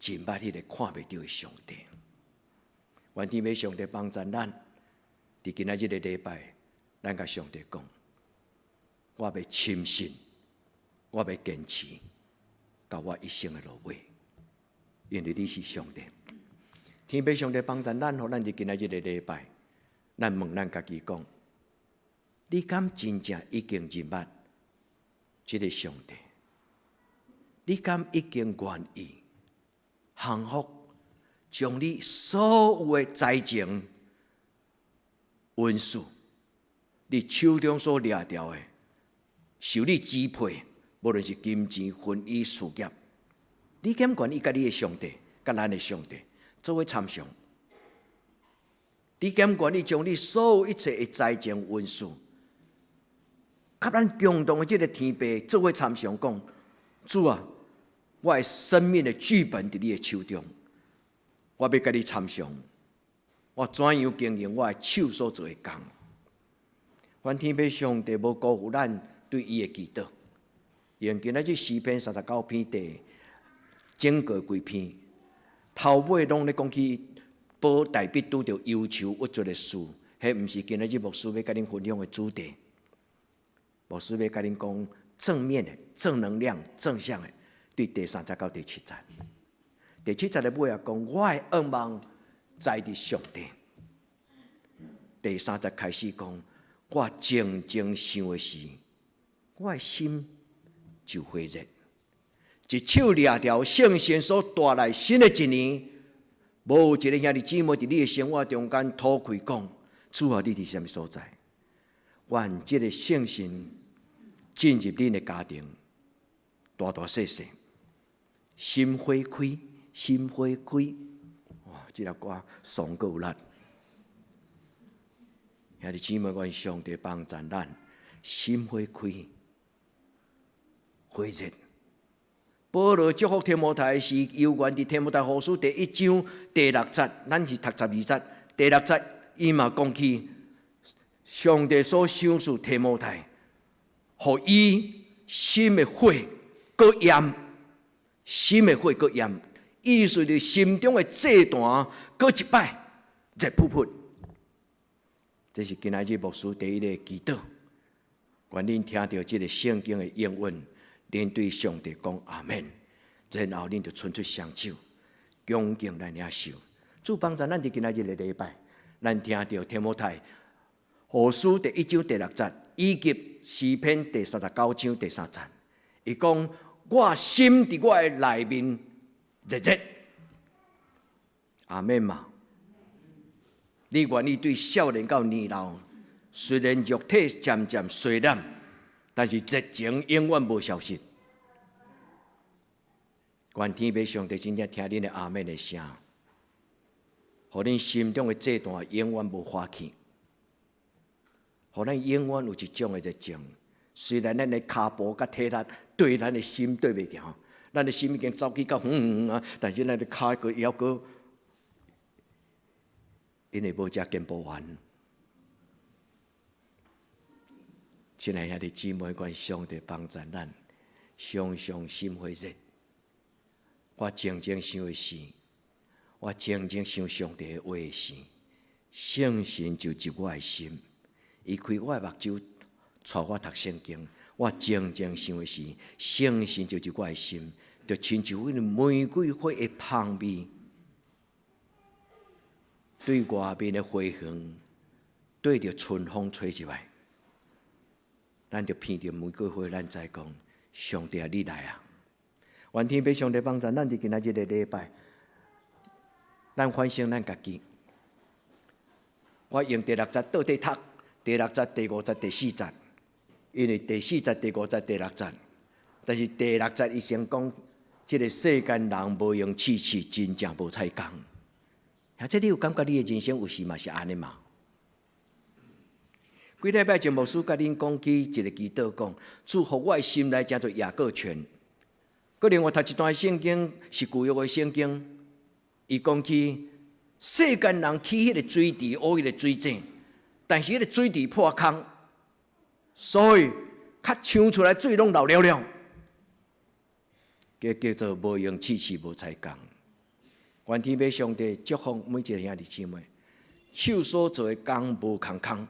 認捌彼个看袂著的上帝。願天父上帝幫助咱，佇今仔這个禮拜，咱共上帝講，我欲深信，我欲堅持，到我一生的落尾，因為你是上帝。天父上帝幫助咱，予咱佇今仔這个禮拜，咱問咱家己講：你敢真正已經認捌這个上帝？你敢已經願意降服，將你所有的財情、恩賜，你手中所掠著的，受你支配，無論是金錢、婚姻、事業，你敢願意佮你的上帝、佮咱的上帝做伙參詳？你敢願意將你所有一切的財情、恩賜，佮咱共同的這个天父做伙參詳，講，主啊，我的生命的劇本佇你的手中，我欲佮你參詳，我怎樣經營我的手所做的工？願天父上帝無辜負咱對伊的祈禱，用今仔這詩篇39篇第整個規篇，頭尾攏咧講起。保大衛拄著憂愁鬱卒的事，彼毋是今仔日牧師欲共恁分享的主題。牧師欲共恁講正面的、正能量、正向的，對第三節到第七節。第七節的尾仔講，我的向望在佇上帝。第三節開始講，我靜靜想的時，我的心就火熱。一手掠著聖神所帶來新的一年，無有一个兄弟姊妹佇你的生活中間吐開講，主啊，你佇啥物所在？願這个聖神進入恁的家庭，大大細細，心花開，心花開，哇！這个歌爽閣有力。兄弟姊妹，願上帝幫助咱，心花開，火熱。保羅祝福提摩太是猶原佇提摩太後書第一章第六節，咱是讀十二節。第六節，伊嘛講起上帝所賞賜提摩太，予伊心的火閣炎，心的火閣炎，意思是心中的祭壇閣一擺熱噗噗。這是今仔日牧師第一个祈禱，願恁聽著這个聖經的應允，恁對上帝講阿們，然後恁就伸出雙手，恭敬來領受。主幫助咱佇今仔日的禮拜，咱聽著提摩太後書第一章第六節，以及詩篇第三十九章第三節，伊講我心佇我的內面熱熱，阿們嘛。你願意對少年到年老，雖然肉體漸漸衰老，但是熱情永遠無消失。願天父上帝真正聽恁的阿們的聲，予恁心中的祭壇永遠無化去，予咱永遠有一種的熱情。雖然咱的跤步佮體力對咱的心對袂牢，咱的心已經走去到遠遠遠啊，但是咱的跤閣猶閣，因為無食健步丸。親愛兄弟姊妹，願上帝幫助咱，常常心火熱。我靜靜想的時，我靜靜想上帝的話的時，聖神就入我的心，伊開我的目睭，帶我讀聖經。我靜靜想的時，聖神就入我的心，就親像彼玫瑰花的香味，對外面的花園，對著春風吹入來，咱就聞著玫瑰花，咱知講上帝啊，你來啊！願天父上帝幫助咱佇今仔日的禮拜，咱反省咱家己。我用第六節倒綴讀，第六節、第五節、第四節，因為第四節、第五節、第六節，但是第六節伊先講，這个世間人無閒試試，真正無彩工。或者你有感覺你的人生有時嘛是按呢嘛？幾禮拜前牧師共恁講起一个祈禱，講主予我的心內成做雅各泉。閣另外讀一段聖經是舊約的聖經，伊講起世間人起彼个水池，挖彼个水井，但是彼个水池破空，所以較搶出來水攏流了了，這叫做無閒試試無彩工。願天父上帝祝福每一个兄弟姊妹，手所做的工無空空。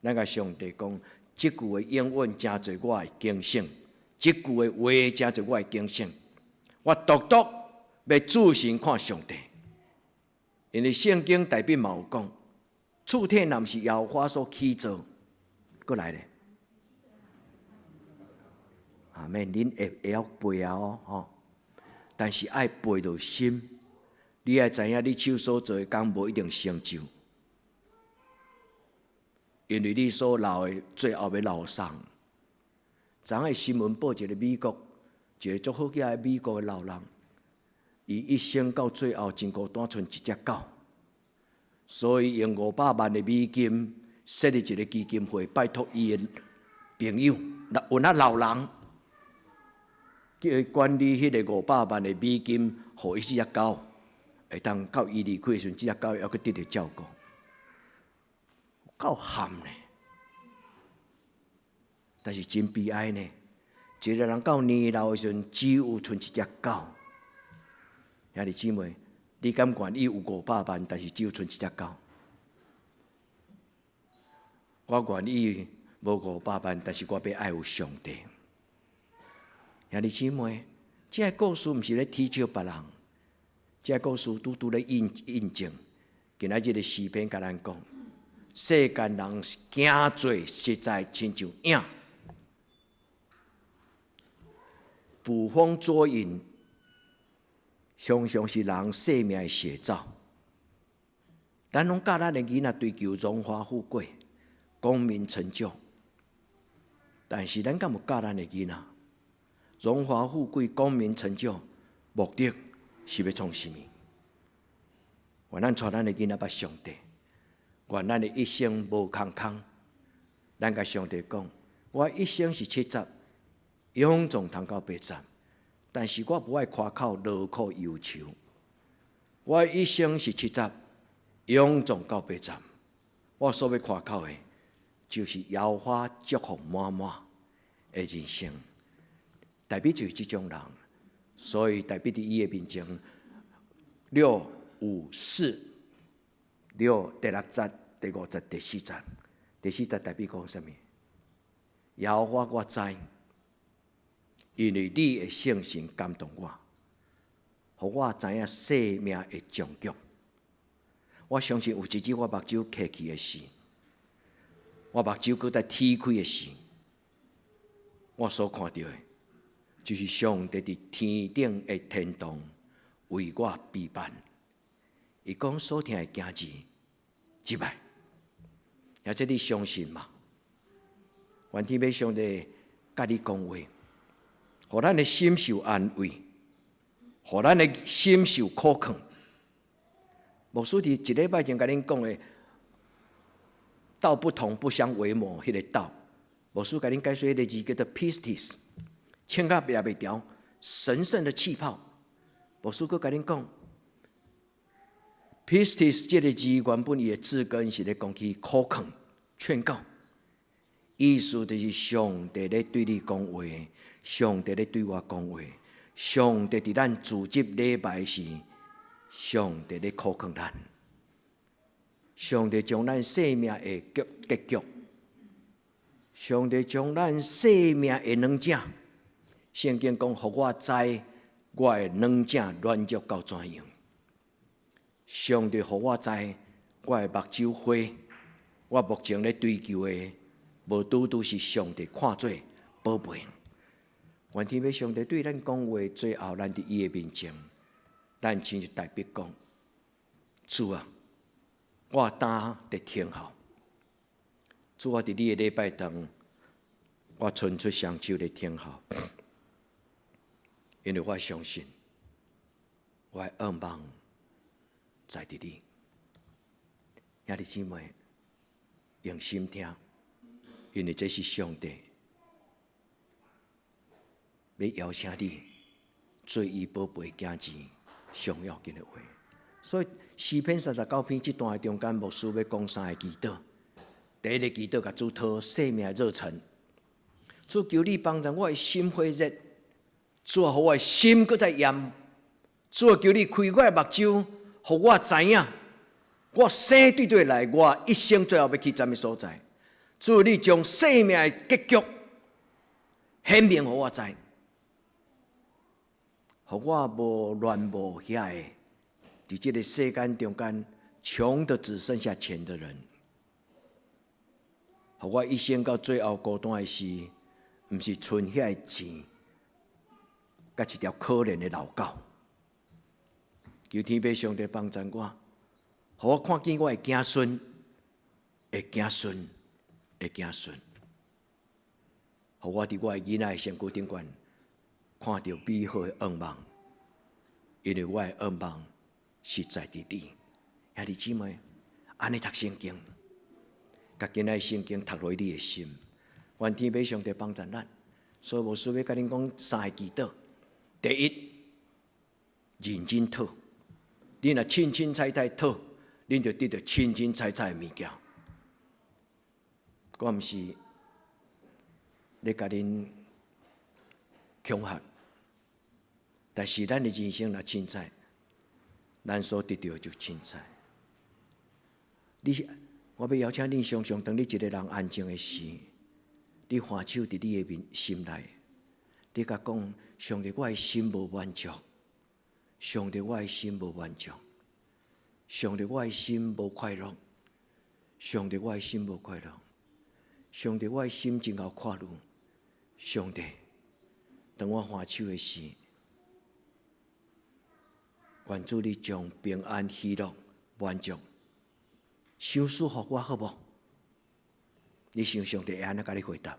咱共上帝講，這句的應允成做我的警醒，這句的話成做我的警醒。我獨獨欲注神看上帝，因為聖經大衛嘛有講，厝體若毋是耶和華所起造，閣來咧。阿們，恁會會曉背啊哦，吼！但是愛背著心，你愛知影，你手所做的工無一定成就，因為你所留的最後欲留予誰？昨昏新聞報一个美國，一个足好額的美國的老人，伊一生到最後真孤單，賰一隻狗，所以用五百萬的美金設立一个基金會，拜託伊的朋友，有那老人。叫伊管理彼个五百萬的美金，予伊這隻狗，會當到伊離開的時陣，這隻狗猶閣得著照顧，夠慘呢！但是真悲哀呢，一个人到年老的時陣，只有賰一隻狗。兄弟姊妹，你敢願意有500萬，但是只有賰一隻狗？我願意無五百萬，但是我欲愛有上帝。兄弟姊妹，這个故事毋是咧恥笑別人，這个故事拄拄咧印證。今仔日的詩篇共咱講，世間人行做實在親像影，捕風捉影，常常是人生命的寫照。咱攏教咱的囡仔追求榮華富貴、功名成就，但是咱敢有教咱的囡仔榮華富貴、功名成就，目的是欲創啥物？願咱帶咱的囡仔捌上帝，願咱的一生無空空。咱共上帝講，我一生是70，勇壯通到80，但是我無愛誇口勞苦憂愁。我一生是70，勇壯到80，我所欲誇口的，就是耶和華祝福滿滿的人生。大衛就是這種人，所以大衛佇伊的面前六五四六第六節、第五節、第四節，第四節大衛講啥物？耶和華我知，因為你的聖神感動我，予我知影生命的終局。我相信有一日我目睭閉去的時，我目睭閣再鐵開的時，我所看著的，就是上帝佇天頂的天堂為我備辦。伊講所疼的囝兒，這擺，或者你相信嗎？願天父上帝佮你講話，予咱的心受安慰，予咱的心受苦勸。牧師佇一禮拜前共恁講的，道不同不相為謀，彼个道，牧師共恁解說彼个字叫做 pistis，千甲掠袂牢，神聖的氣泡。牧師閣共恁講，pistis 這个字原本伊的字根是咧講起苦勸、勸告，意思就是上帝咧對你講話，上帝咧對我講話，上帝佇咱組織禮拜時，上帝咧苦勸咱，上帝將咱生命的結局，上帝將咱生命的軟正，聖經講，予我知我的軟正軟弱到怎樣。上帝予我知我的目睭花，我目前咧追求的，無拄拄是上帝看做寶貝。願天父上帝對咱講話，最後咱佇伊的面前，咱親像大衛講：主啊，我擔佇聽候。主啊，佇你的禮拜堂，我伸出雙手咧聽候，因為我相信，我的願望在佇你。兄弟姊妹，用心聽，因為這是上帝欲邀請你做伊寶貝囝兒上要緊的話。所以詩篇39篇這段的中間，牧師欲講三個祈禱。第一个祈禱，共主討生命的熱忱。主求你幫助我的心火熱，主啊，予我的心閣再炎。主啊，求你開我的目睭，予我知影，我生對佗來，我一生最後欲去啥物所在。主，你將生命的結局顯明予我知，予我無戀慕遐个，佇這个世間中間窮得只剩下錢的人，予我一生到最後孤單的時，毋是賰遐个錢，佮一條可憐的老狗。求天父上帝幫助我，予我看見我的子孫，的子孫，的子孫，予我佇我的囡仔的身軀頂懸看著美好的願望，因為我的願望是在佇你。兄弟姊妹，按呢讀聖經，共今仔聖經讀落你的心，願天父上帝幫助咱。所以牧師欲共恁講三个祈禱。第一，認真討。你若凊凊彩彩討，恁就得著凊凊彩彩的物件。我毋是咧共恁恐嚇，但是咱的人生若凊彩，咱所得著就凊彩。你，我欲邀請恁想像，當你一个人安靜的時，你還手佇你的面心內，你共講：上帝，我的心無滿足；上帝，我的心無滿足；上帝，我的心無快樂；上帝，我的心無快樂；上帝，我的心真𠢕看慮。上帝，當我還手的時，願主你將平安、喜樂、滿足賞賜予我好無？你想上帝會按怎共你回答？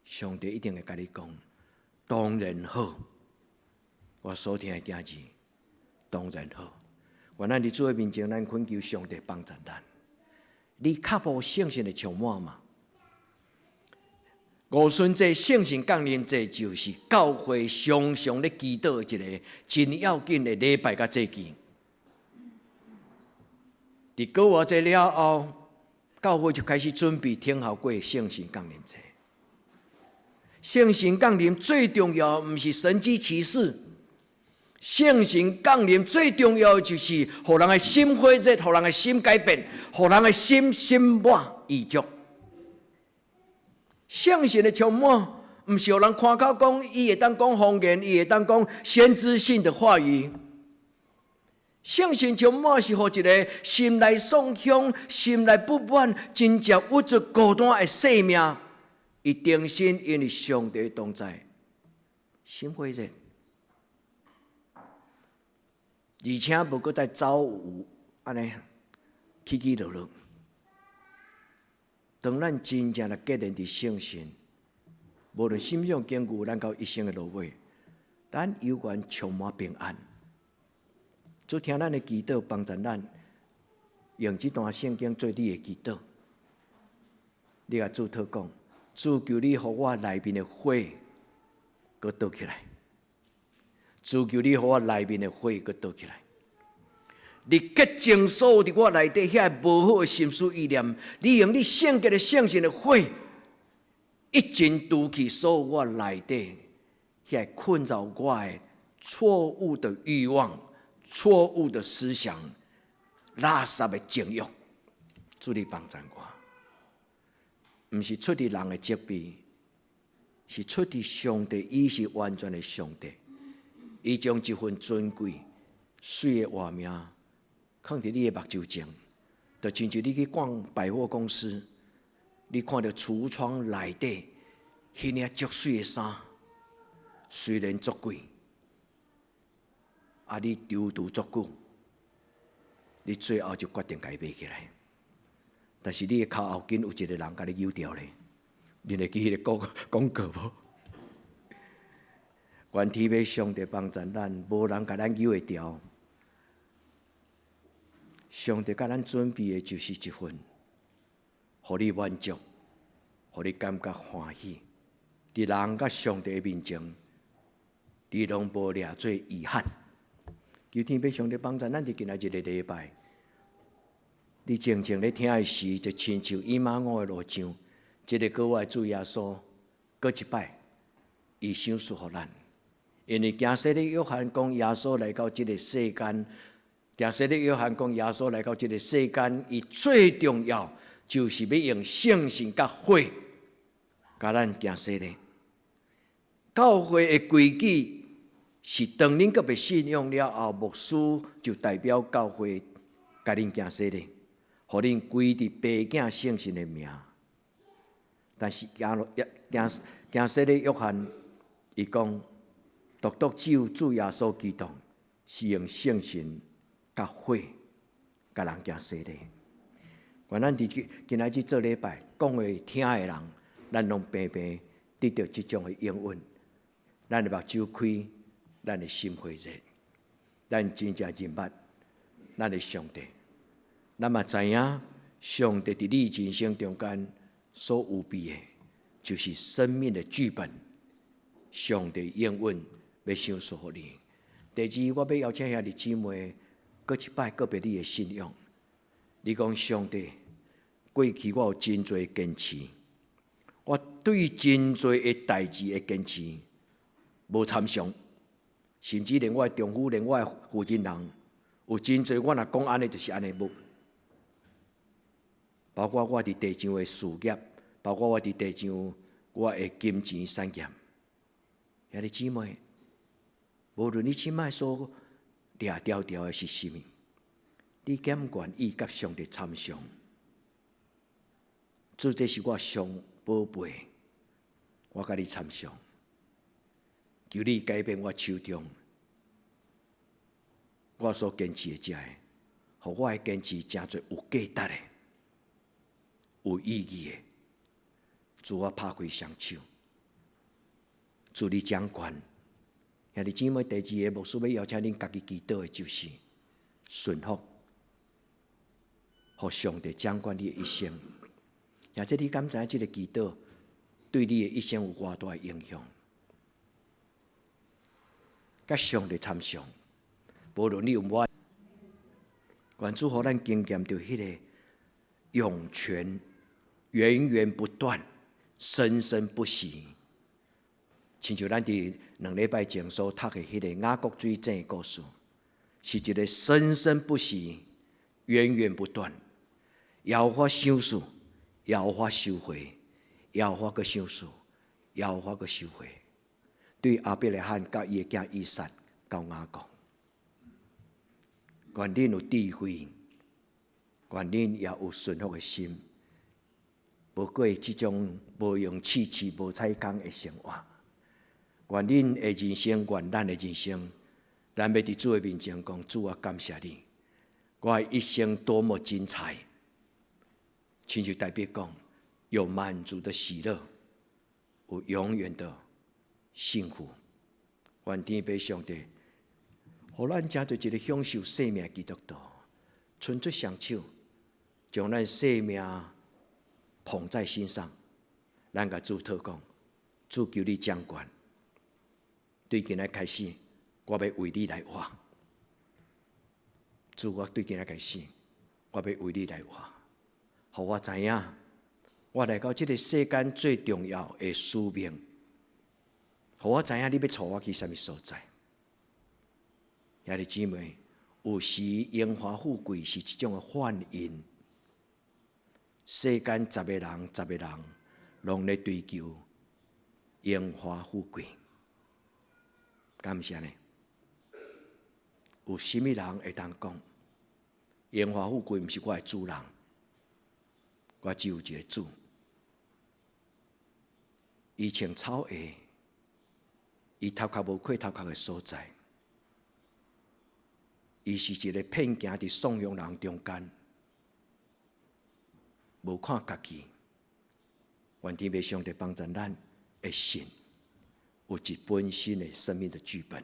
上帝一定會共你講，當然好。我所疼的囝兒，當然好。願咱佇主的面前，咱懇求上帝幫助咱。你較無聖神的充滿嗎？五旬節聖神降臨節就是教會常常咧祈禱的一個真要緊的禮拜佮節期。佇過活節了後，教會就開始準備等候過聖神降臨節。聖神降臨最重要，毋是神蹟奇事。聖神降臨最重要就是予人的心火熱，予人的心改變，予人的心心滿意足。聖神的充滿，毋是予人誇口講，伊會當講方言，伊會當講先知性的話語。聖神充滿是予一个心內創傷、心內不滿、真正鬱卒孤單的生命，伊重新因為上帝同在，心火熱，而且無閣再走有按呢起起落落。當咱真正來結連佇聖神，無論什麼種境遇，咱到一生的落尾，咱猶原充滿平安。主聽咱的祈禱，幫助咱用這段聖經做你的祈禱。你共主禱講，主求你予我內面的火閣倒起來。主求你予我內面的火閣倒起來。你潔淨所有佇我內底遐無好的心思意念，你用你聖潔的聖神的火，一盡除去所有我內底遐困擾我的錯誤的慾望、錯誤的思想、垃圾的情慾，主你幫助我，毋是出佇人的責備，是出佇上帝，伊是完全的上帝，伊將一份尊貴、媠的活命囥佇你的目睭前，就親像你去逛百貨公司，你看著櫥窗內底彼領足媠的衫，雖然足貴，啊，你躊躇足久，你最後就決定共伊買起來。但是你的跤後跟有一個人共你扭著咧，你會記彼个廣廣告無？願天父上帝幫助咱，無人共咱扭會牢。上帝共咱準備的就是一份，予你滿足，予你感覺歡喜。佇人佮上帝的面前，你攏無掠做遺憾。求天父上帝幫助咱，佇今仔日个禮拜，你靜靜咧聽的時，就親像以馬忤的路上，這个閣外主耶穌，閣一擺，伊賞賜予咱。因為行洗禮約翰講耶穌來到這个世間，行洗禮約翰講耶穌來到這个世間，伊最重要就是欲用聖神佮火，共咱行洗禮。教會的規矩是，當恁閣袂信仰了後，牧師就代表教會共恁行洗禮，予恁歸佇父囝聖神的名。但是行行行洗禮約翰，伊講，獨獨只有主耶穌基督是用聖神佮火共人行洗禮。願咱佇今今仔日做禮拜講話聽的人，咱攏平平得著這種的應允。咱的目睭開，咱的心火熱，咱真正認捌咱的上帝。咱嘛知影，上帝佇你人生中間所預備的，就是生命的劇本。上帝應允欲賞賜予你。第二，我欲邀請兄弟姊妹，閣一擺告別你的信仰。你講上帝，過去我有真濟堅持，我對真濟的代誌的堅持無參詳。甚至連我的丈夫、連我的負責人，有真濟我若講按呢，就是按呢無。包括我佇地上的事業，包括我佇地上我的金錢產業。兄弟姊妹，無論你這擺所掠牢牢的是啥物，你敢願意佮上帝參詳？主，這是我上寶貝，我佮你參詳，求你改變我手中我所堅持的這个，予我的堅持成做有價值的、有意義的。主，我拍開雙手，主你掌權。兄弟姊妹，第二个牧師欲邀請恁家己祈禱的，就是順服，予上帝掌管你的一生。或者你敢知影這个祈禱對你的一生有偌大的影響？佮上帝參詳，無論你有無愛，願主予咱經驗著彼个湧泉，源源不斷，生生不息。親像咱佇2禮拜前所讀的彼个雅各水井的故事，是一个生生不息、源源不斷，耶和華賞賜，耶和華收回，耶和華閣賞賜，耶和華閣收回。對亞伯拉罕佮伊的囝以撒到雅各，願恁有智慧，願恁也有順服的心，無過這種無用試試、無彩工的生活。願恁的人生，願咱的人生，咱欲佇主的面前講：主啊，感謝你，我的一生多麼精彩。親像大衛講，有滿足的喜樂，有永遠的幸福。願天父上帝，予咱成做一个享受生命的基督徒，伸出雙手，將咱生命捧在心上，咱共主禱講：主，求你掌權。對今仔開始，我欲為你來活。主，我對今仔開始，我欲為你來活。予我知影，我來到這个世間最重要的使命。予我知影你欲帶我去啥物所在。兄弟姊妹，有時榮華富貴是一種的幻影。世間十個人，十個人攏咧追求榮華富貴。敢毋是按呢？有啥物人會當講榮華富貴毋是我的主人？我只有一个主。伊穿草鞋，伊頭殼無塊頭殼的所在，伊是一个遍行佇散鄉人中間，無看家己。願天父上帝幫助咱會信，有一本新的生命的劇本。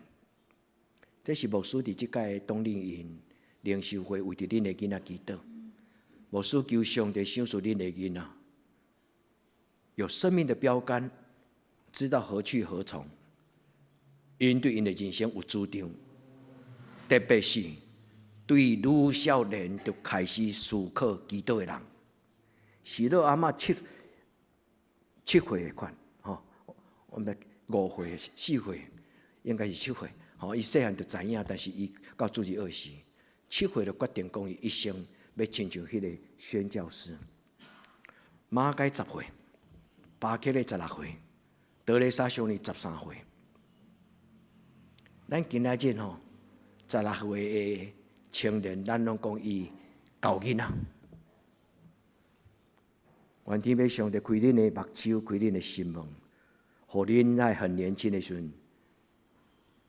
這是牧師佇這屆冬令營靈修會為著恁的囡仔祈禱。牧師求上帝賞賜恁的囡仔，有生命的標杆，知道何去何從。𪜶對𪜶的人生有主張，特別是對愈少年就開始思考祈禱的人，是老阿嬤七歲的款，吼，我們5歲、4歲，應該是七歲，吼，伊細漢就知影，但是伊到主日學時，七歲就決定講伊一生欲親像彼个宣教師。馬該10歲，巴克禮16歲，德蕾莎修女13歲。咱今仔日吼，16歲的青年，咱攏講伊猴囡仔。願天父上帝開恁的目睭，開恁的心門，予恁在很年輕的時陣，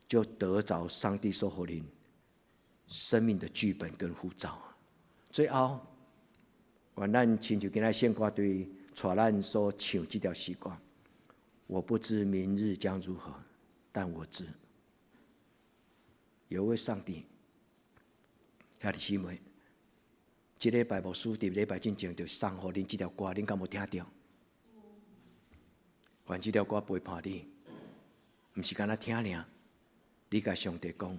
就得著上帝所予恁生命的劇本跟呼召。最後，願咱親像今仔聖歌隊帶咱所唱這條詩歌。我不知明日將如何，但我知有位上帝。兄弟姊妹，這禮拜牧師佇禮拜進前就送予恁這條歌，恁敢無聽著？願這條歌陪伴你，毋是干焦聽爾。你共上帝講，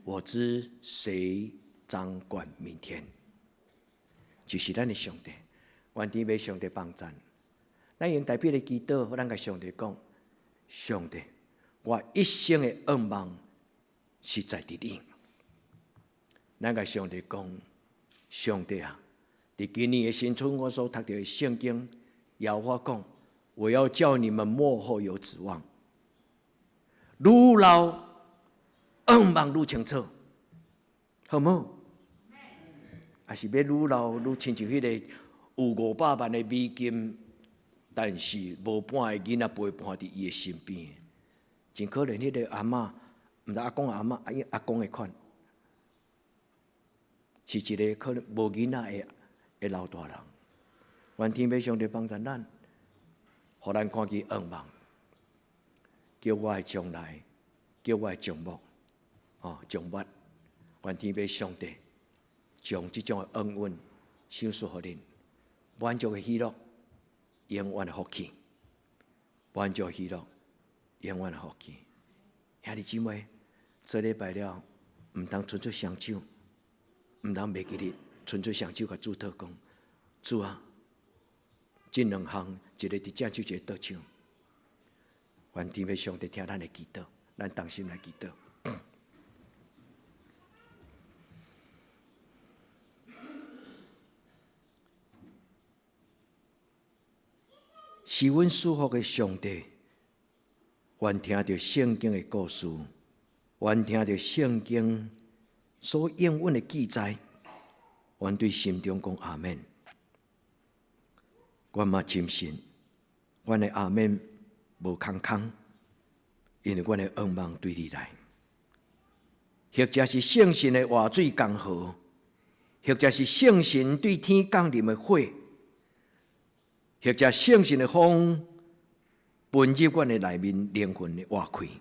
我知誰掌管明天，就是咱的上帝。願天父上帝幫贊。咱用代表的祈禱，咱共上帝講：上帝，我一生的願望實在佇你。咱共上帝講，上帝啊，佇今年的新春，我所讀著的聖經，耶和華講：我要叫你們末後有指望，愈老願望愈清楚，好無？抑是欲愈老愈親像彼個有500萬的美金，但是無半个囡仔陪伴佇伊的身邊，真可憐。彼個阿嬤，毋知阿公阿嬤，阿公的款，是一个可能無囡仔的老大人。願天父上帝幫助咱，予咱看見願望，叫我的將來，叫我的將幕，哦，將幕。願天父上帝將這種的恩允賞賜予恁，滿足的喜樂，永遠的福氣，滿足的喜樂，永遠的福氣。兄弟姊妹，做禮拜了，毋通伸出雙手，毋通袂記得伸出雙手，共主禱講，主啊，這兩項，一个佇正手，一个倒手。願天父上帝聽咱的祈禱，咱同心來祈禱。是阮賜福的上帝，願聽著聖經的故事，願聽著聖經所應允的記載，願對心中講阿們。阮嘛深信，阮的阿們無空空，因為阮的願望對你來，或者是聖神的活水江河，或者是聖神對天降臨的火。或者聖神的風噴入阮的內面靈魂的活氣，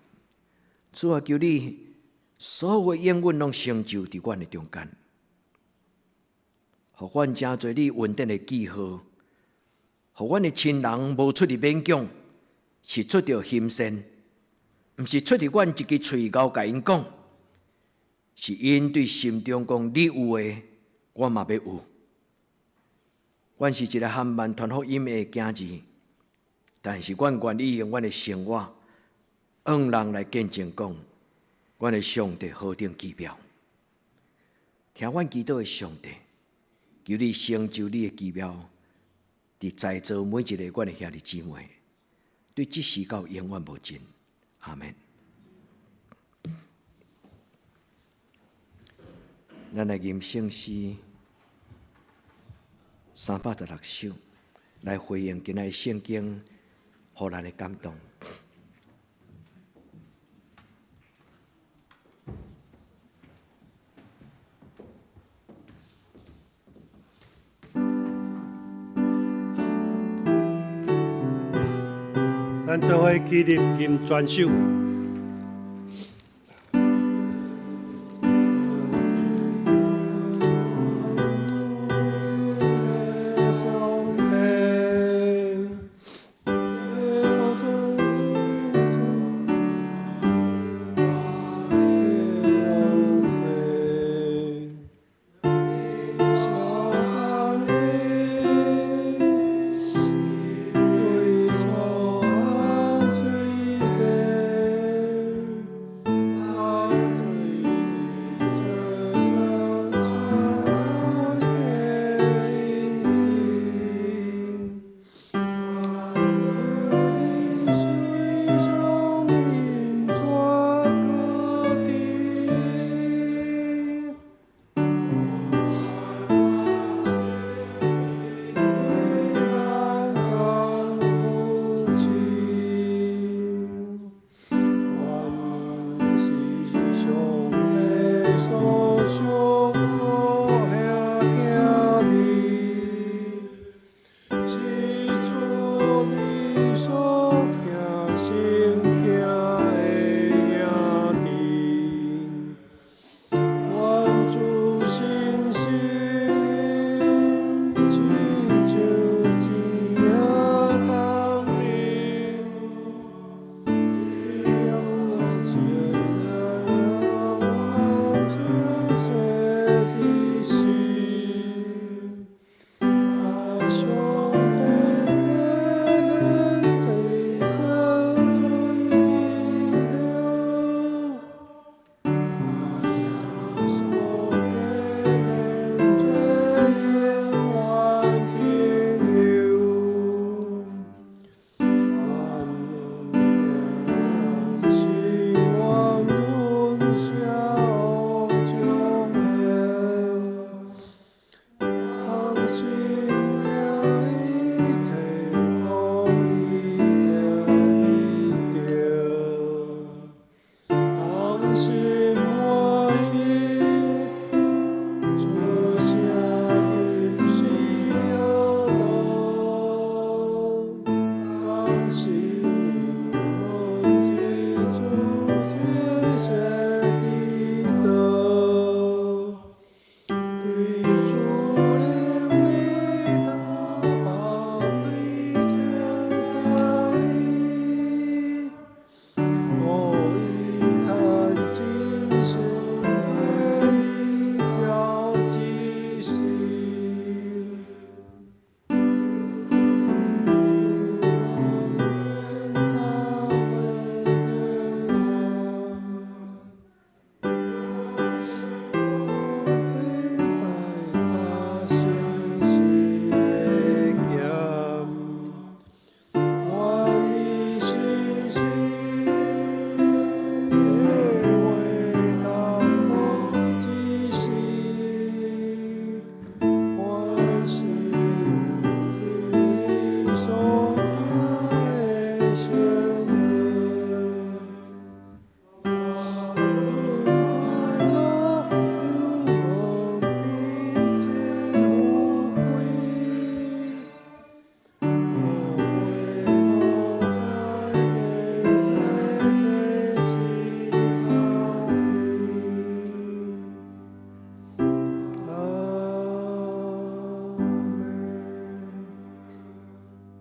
主啊，求你所有的應允攏成就佇阮的中間，予阮成做你恩典的記號，予阮的親人無出佇勉強，是出著心善，毋是出佇阮一支喙𠢕共𪜶講，是𪜶對心中講你有的，我嘛欲有。阮是一个含萬傳福音的囝兒，但是阮願意用阮的生活，向人來見證講，阮的上帝何等奇妙。聽阮祈禱的上帝，求你成就你的奇妙，佇在座每一個阮的兄弟姊妹，對這時到永遠無盡。阿們。咱來吟聖詩316首，來回應今仔聖經，予咱的感動。咱做伙起立吟全首。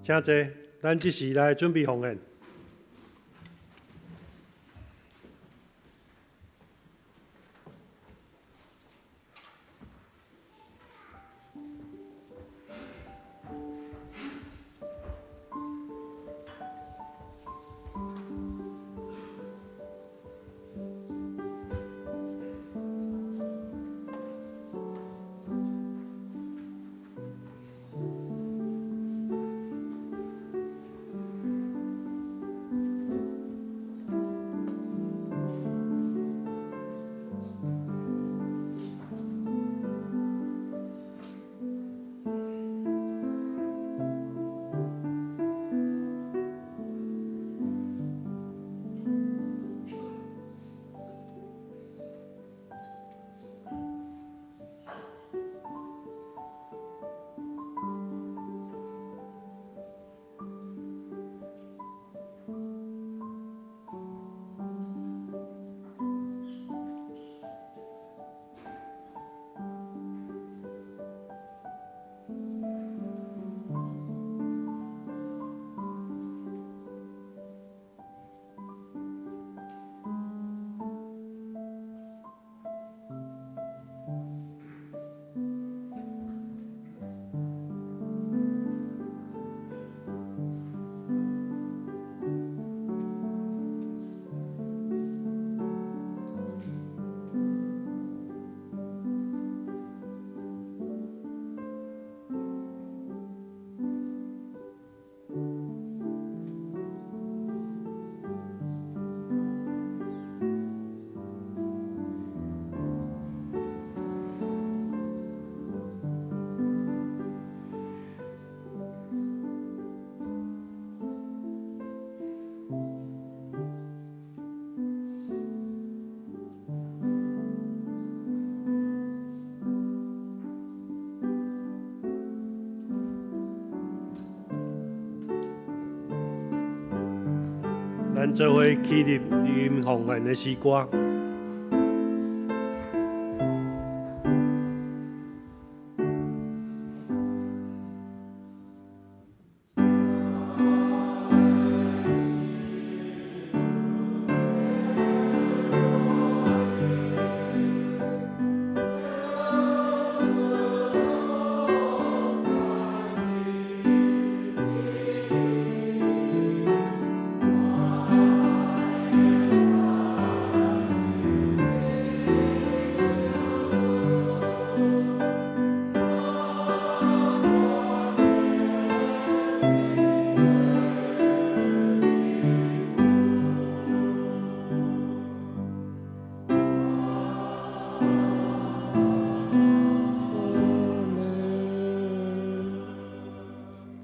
請坐，咱這時來準備奉獻。咱做伙起立吟奉獻的詩歌。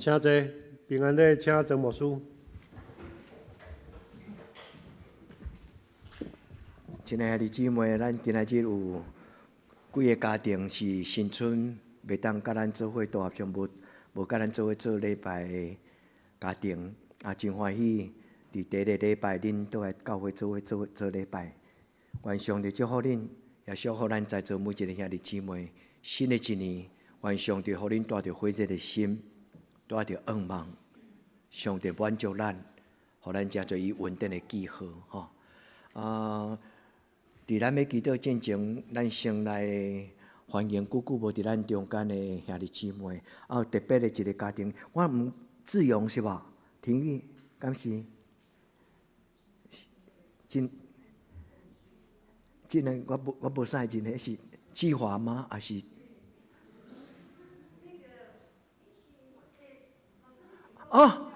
請坐，平安禮，請曾牧師。親愛的姊妹，咱今仔日有幾个家庭是新春袂當佮咱做伙大合唱，無無佮咱做伙做禮拜的家庭，啊，真歡喜！佇第一个禮拜，恁倒來教會做伙做做禮拜。願上帝祝福恁，也祝福咱在座每一个兄弟姊妹。新的一年，願上帝予恁帶著火熱的心，帶著願望，上帝滿足咱，予咱成做伊恩典的記號，吼。啊！佇咱欲祈禱進前，咱先來歡迎久久無佇咱中間的兄弟姊妹，啊，有特別的一个家庭，我毋志勇是無？廷玉，敢是？真，真的，我無我無啥認彼是志華嗎？抑是？哦，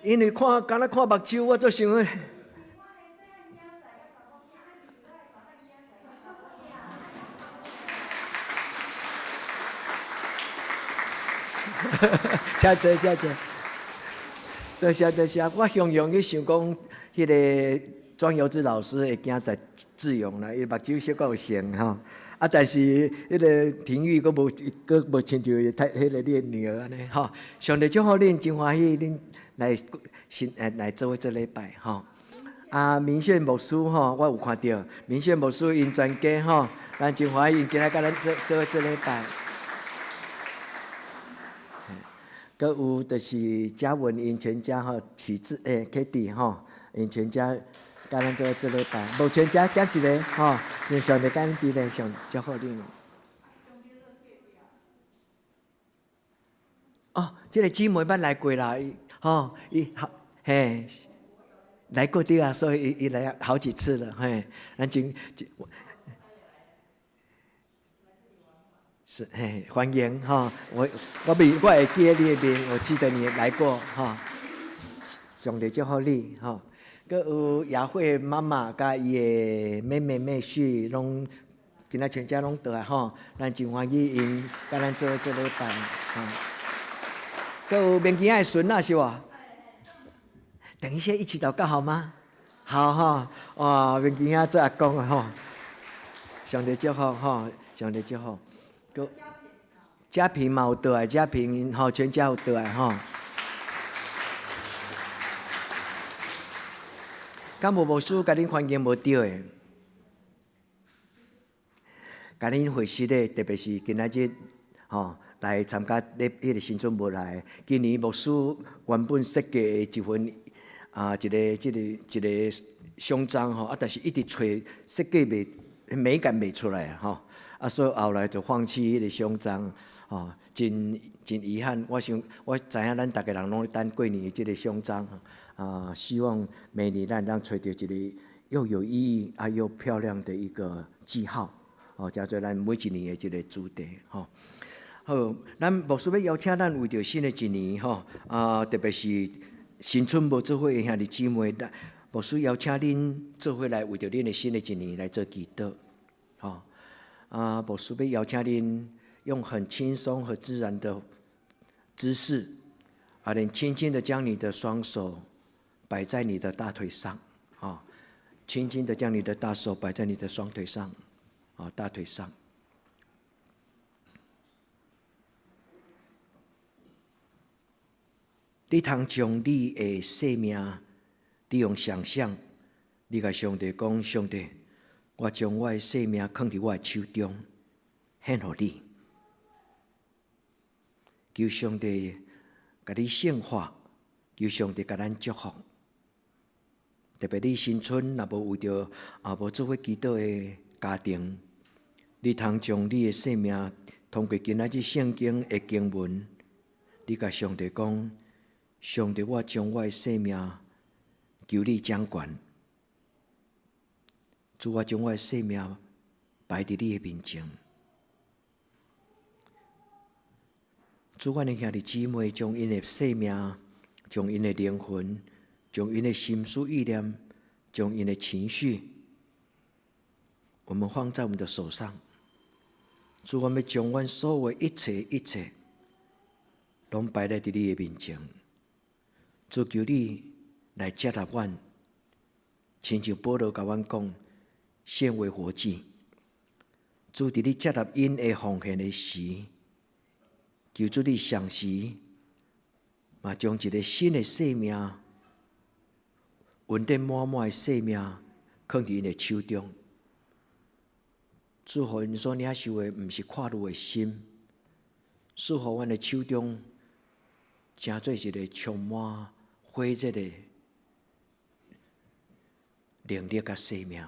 因為看，敢若看目睭，我足想。請坐，請坐。多謝多謝，我雄雄去想講，彼个莊有志老師的囝婿志勇啦，伊目睭小可有成吼。啊，但是彼个廷玉閣無，閣無親像太彼个你的女兒按呢吼。上帝祝福恁，真歡喜恁來新來做伙這禮拜吼。啊，明炫牧師吼，我有看著明炫牧師𪜶全家吼，咱真歡喜𪜶今仔佮咱做做伙這禮拜。閣有就是嘉文𪜶全家吼，啟智Kitty 吼，𪜶全家佮咱做做禮拜，無全家加一个吼，上帝感恩咧，上祝福恁。哦，這個姊妹捌來過啦，吼，伊嘿來過對啊，所以伊來好幾次了，嘿，咱真。是嘿，歡迎哈！我會記得你的面，我記得你來過哈。上帝祝福你吼。閣有雅慧媽媽佮伊的妹妹妹婿，攏今仔全家攏倒來吼，咱真歡喜𪜶佮咱做做禮拜吼。閣有明仔的孫仔是無？等一下一起禱告好嗎？好哈，哇，明仔做阿公的吼，上帝祝福吼，上帝祝福。閣嘉平嘛有倒來，嘉平吼全家有倒來吼。敢無牧師共恁環境無對的，共恁回實的，特別是今仔日吼來參加咧彼個新春無來。今年牧師原本設計的一份啊，一个這個一个胸章吼，啊，但是一直揣設計袂美感袂出來吼。啊，所以後來就放棄彼個胸章，吼，真真遺憾。我想，我知影咱逐家人攏咧等過年的這個胸章，啊，希望每年咱通揣著一个又有意義啊又漂亮的一個記號，哦，成做咱每一年的這個主題，吼。好，咱牧師欲邀請咱為著新的一年，吼，啊，特別是新春無做伙的兄弟姊妹，牧師邀請恁做伙來為著恁的新的一年來做祈禱，吼。啊，牧師欲邀請恁用很輕鬆和自然的姿勢，啊，你輕輕的將你的雙手擺在你的大腿上，啊，輕輕的將你的大手擺在你的雙腿上，啊，大腿上。你通將你的生命，你用想象，你共上帝講，上帝。我將我的生命囥佇我的手中，獻予你，求上帝共你聖化，求上帝共咱祝福。特別你新春若無為著啊無做伙祈禱的家庭，你通將你的生命通過今仔日聖經的經文，你共上帝講：上帝，我將我的生命求你掌權。主，我將我的生命擺佇你的面前。主，阮的兄弟姊妹將𪜶的生命、將𪜶的靈魂、將𪜶的心思意念、將𪜶的情緒，我們放在我們的手上。主，我們將阮所有一切一切，攏擺佇你的面前。主，求你來接納阮，親像保羅共阮講。獻為活祭，主佇你接納𪜶的奉獻的時，求主你同時嘛將一个新的生命，恩典滿滿的生命，囥佇𪜶的手中。主予𪜶所領受的，毋是跨越的心，賜予阮的手中，成做一个充滿火熱的能力佮生命。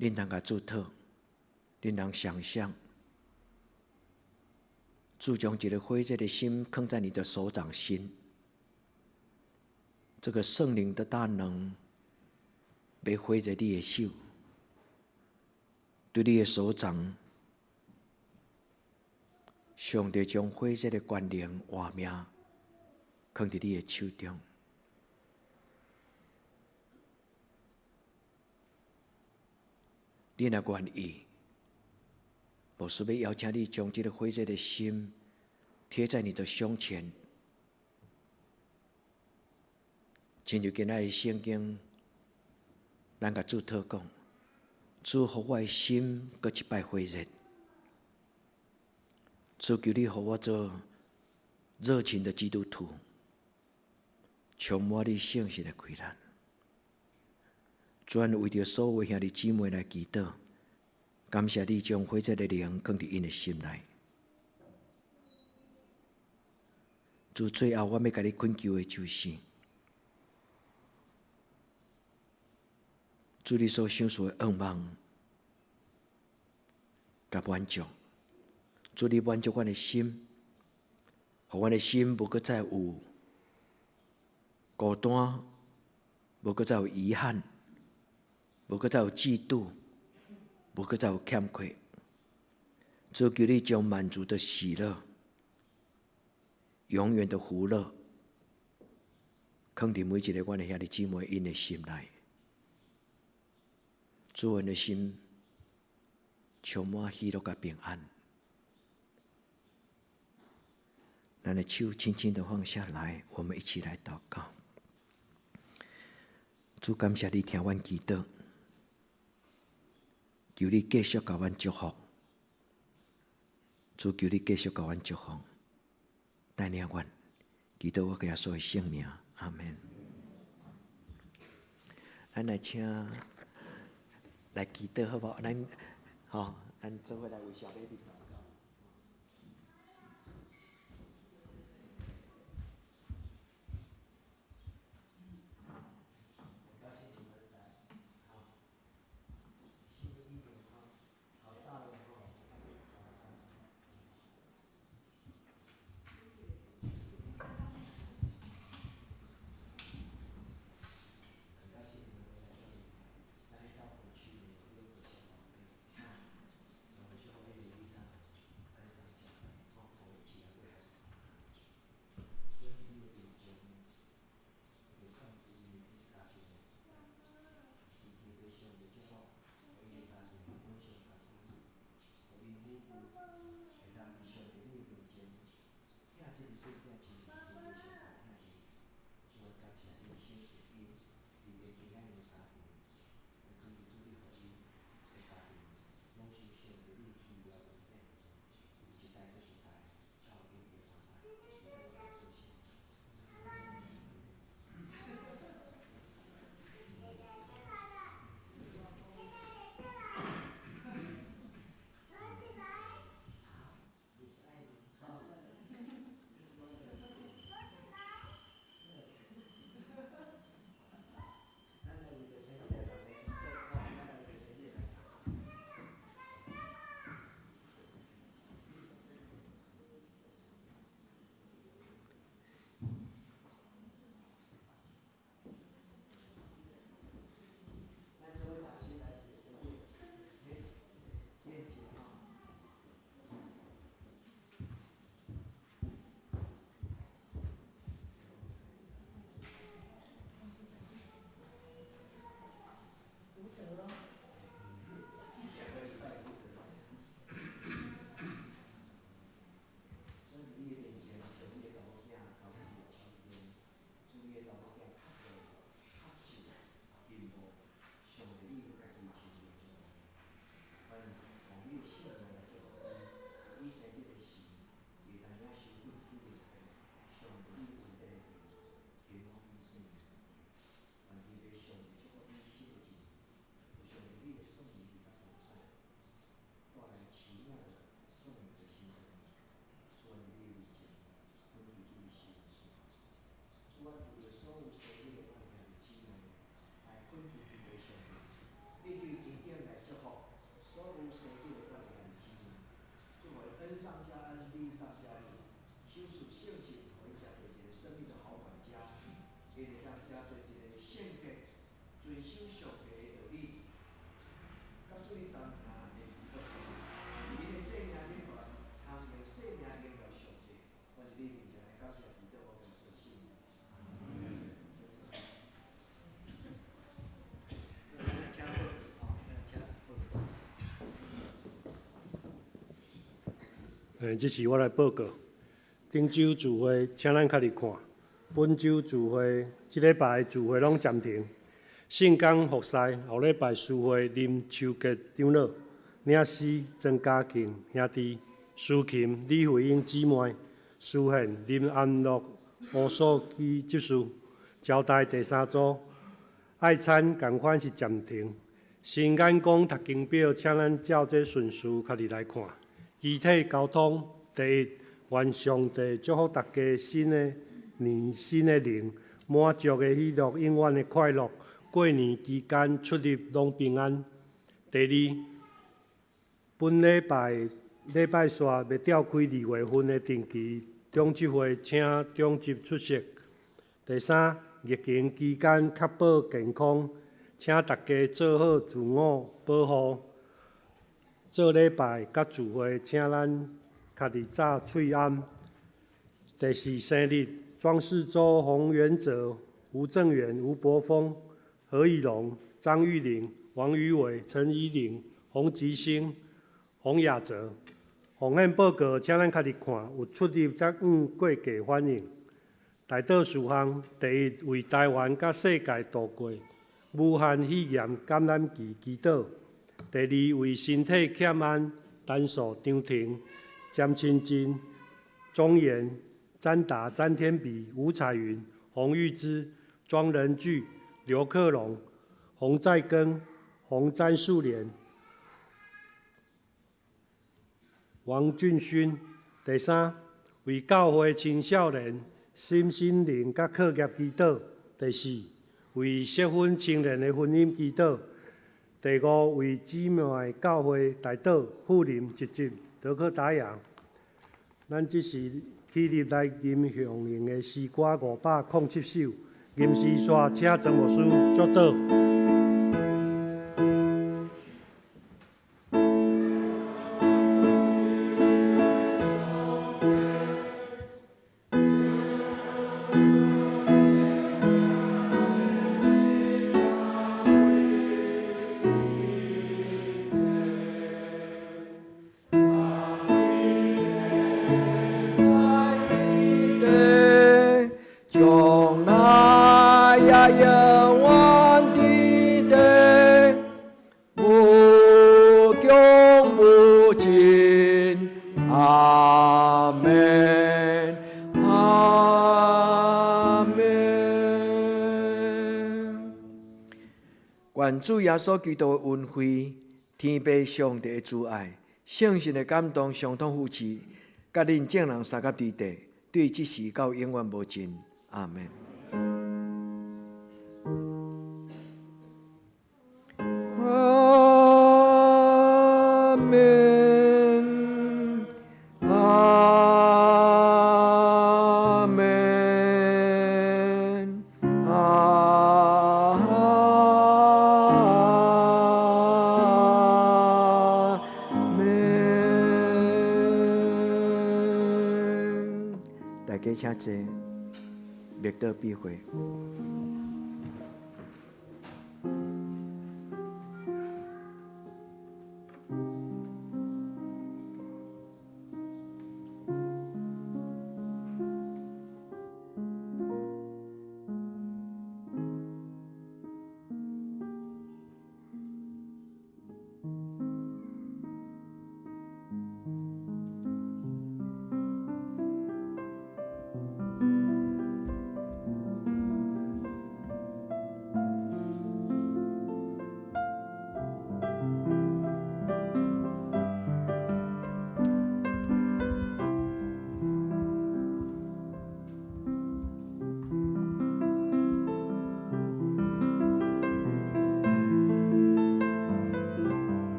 恁通共主禱，恁通想象，主將一个火熱的心囥在你的手掌心，這個聖靈的大能，欲火熱你的手，對你的手掌，上帝將火熱的權能活命囥佇你的手中。你若願意，牧師欲邀請你將這个火熱的心貼在你的胸前，親像今仔的聖經，咱共主禱講，主予我的心閣一擺火熱，主求你予我做熱情的基督徒，充滿你聖神的氣力。主，阮為著所有兄弟姊妹來祈禱，感謝你將火熱的靈囥佇𪜶的心內。主，最後我欲共你懇求的就是，主你所賞賜的願望佮滿足，主你滿足阮的心，予阮的心無閣再有孤單，無閣再有遺憾，無閣再有嫉妒，無閣再有欠缺。主，求你將滿足的喜樂、永遠的福樂，囥佇每一個阮的兄弟姊妹𪜶的心內。主，阮的心充滿喜樂佮平安。咱的手輕輕的放下來，我們一起來禱告。主，感謝你聽阮祈禱，求你繼續共阮祝福。主，求你繼續共阮祝福，帶領阮，祈禱我耶穌的聖名，阿們。咱來請來祈禱好無？咱吼，咱做伙來為小 baby 禱告。這是我來報告。頂週聚會，請咱較入看。本週聚會，這禮拜聚會攏暫停。聖工服侍，後禮拜司會林秋杰長老、領詩曾家慶兄弟、司琴李慧英姊妹、司獻林安樂吳素基執事、招待第三組愛餐仝款是暫停。新眼光讀經表，請咱照這順序較入來看。肢體交通，第一，願上帝祝福大家新的年、新的靈，滿足的喜樂，永遠的快樂。過年期間出入攏平安。第二，本禮拜禮拜四欲召開二月份的定期長執會，請長執出席。第三，疫情期間確保健康，請大家做好自我保護。做禮拜佮聚會，請咱家己罩喙罨。第四，生日，莊世洲、洪元哲、吳正元、吳伯峰、何以龍、張玉玲、王宇偉、陳怡玲、洪吉星、洪雅哲。奉獻報告，請咱家己看，有出入才按過價反映。代禱事項：第一，為台灣佮世界度過武漢肺炎感染期祈禱；第二，為身體欠安、陳素、張婷、詹清真、鍾岩、詹達、詹天比、吳彩雲、洪玉芝、莊仁巨、劉克龍、洪在根、洪詹素蓮、王俊勳。第三，為教會青少年身心靈佮課業祈禱。第四，為適婚青年的婚姻祈禱。第五，為姊妹教會代禱，富林、吉吉、德克達雅。咱這是起立來吟響應的詩歌507首，吟詩煞請曾牧師祝禱。將來也永遠佇地，無窮無盡。阿們，阿們。願主耶穌基督的恩惠，天父上帝的慈愛，聖神的感動，相通扶持，佮恁眾人相佮佇地，對這時到永遠無盡。阿們。阿們，阿們，阿們。大家請坐，默禱閉會。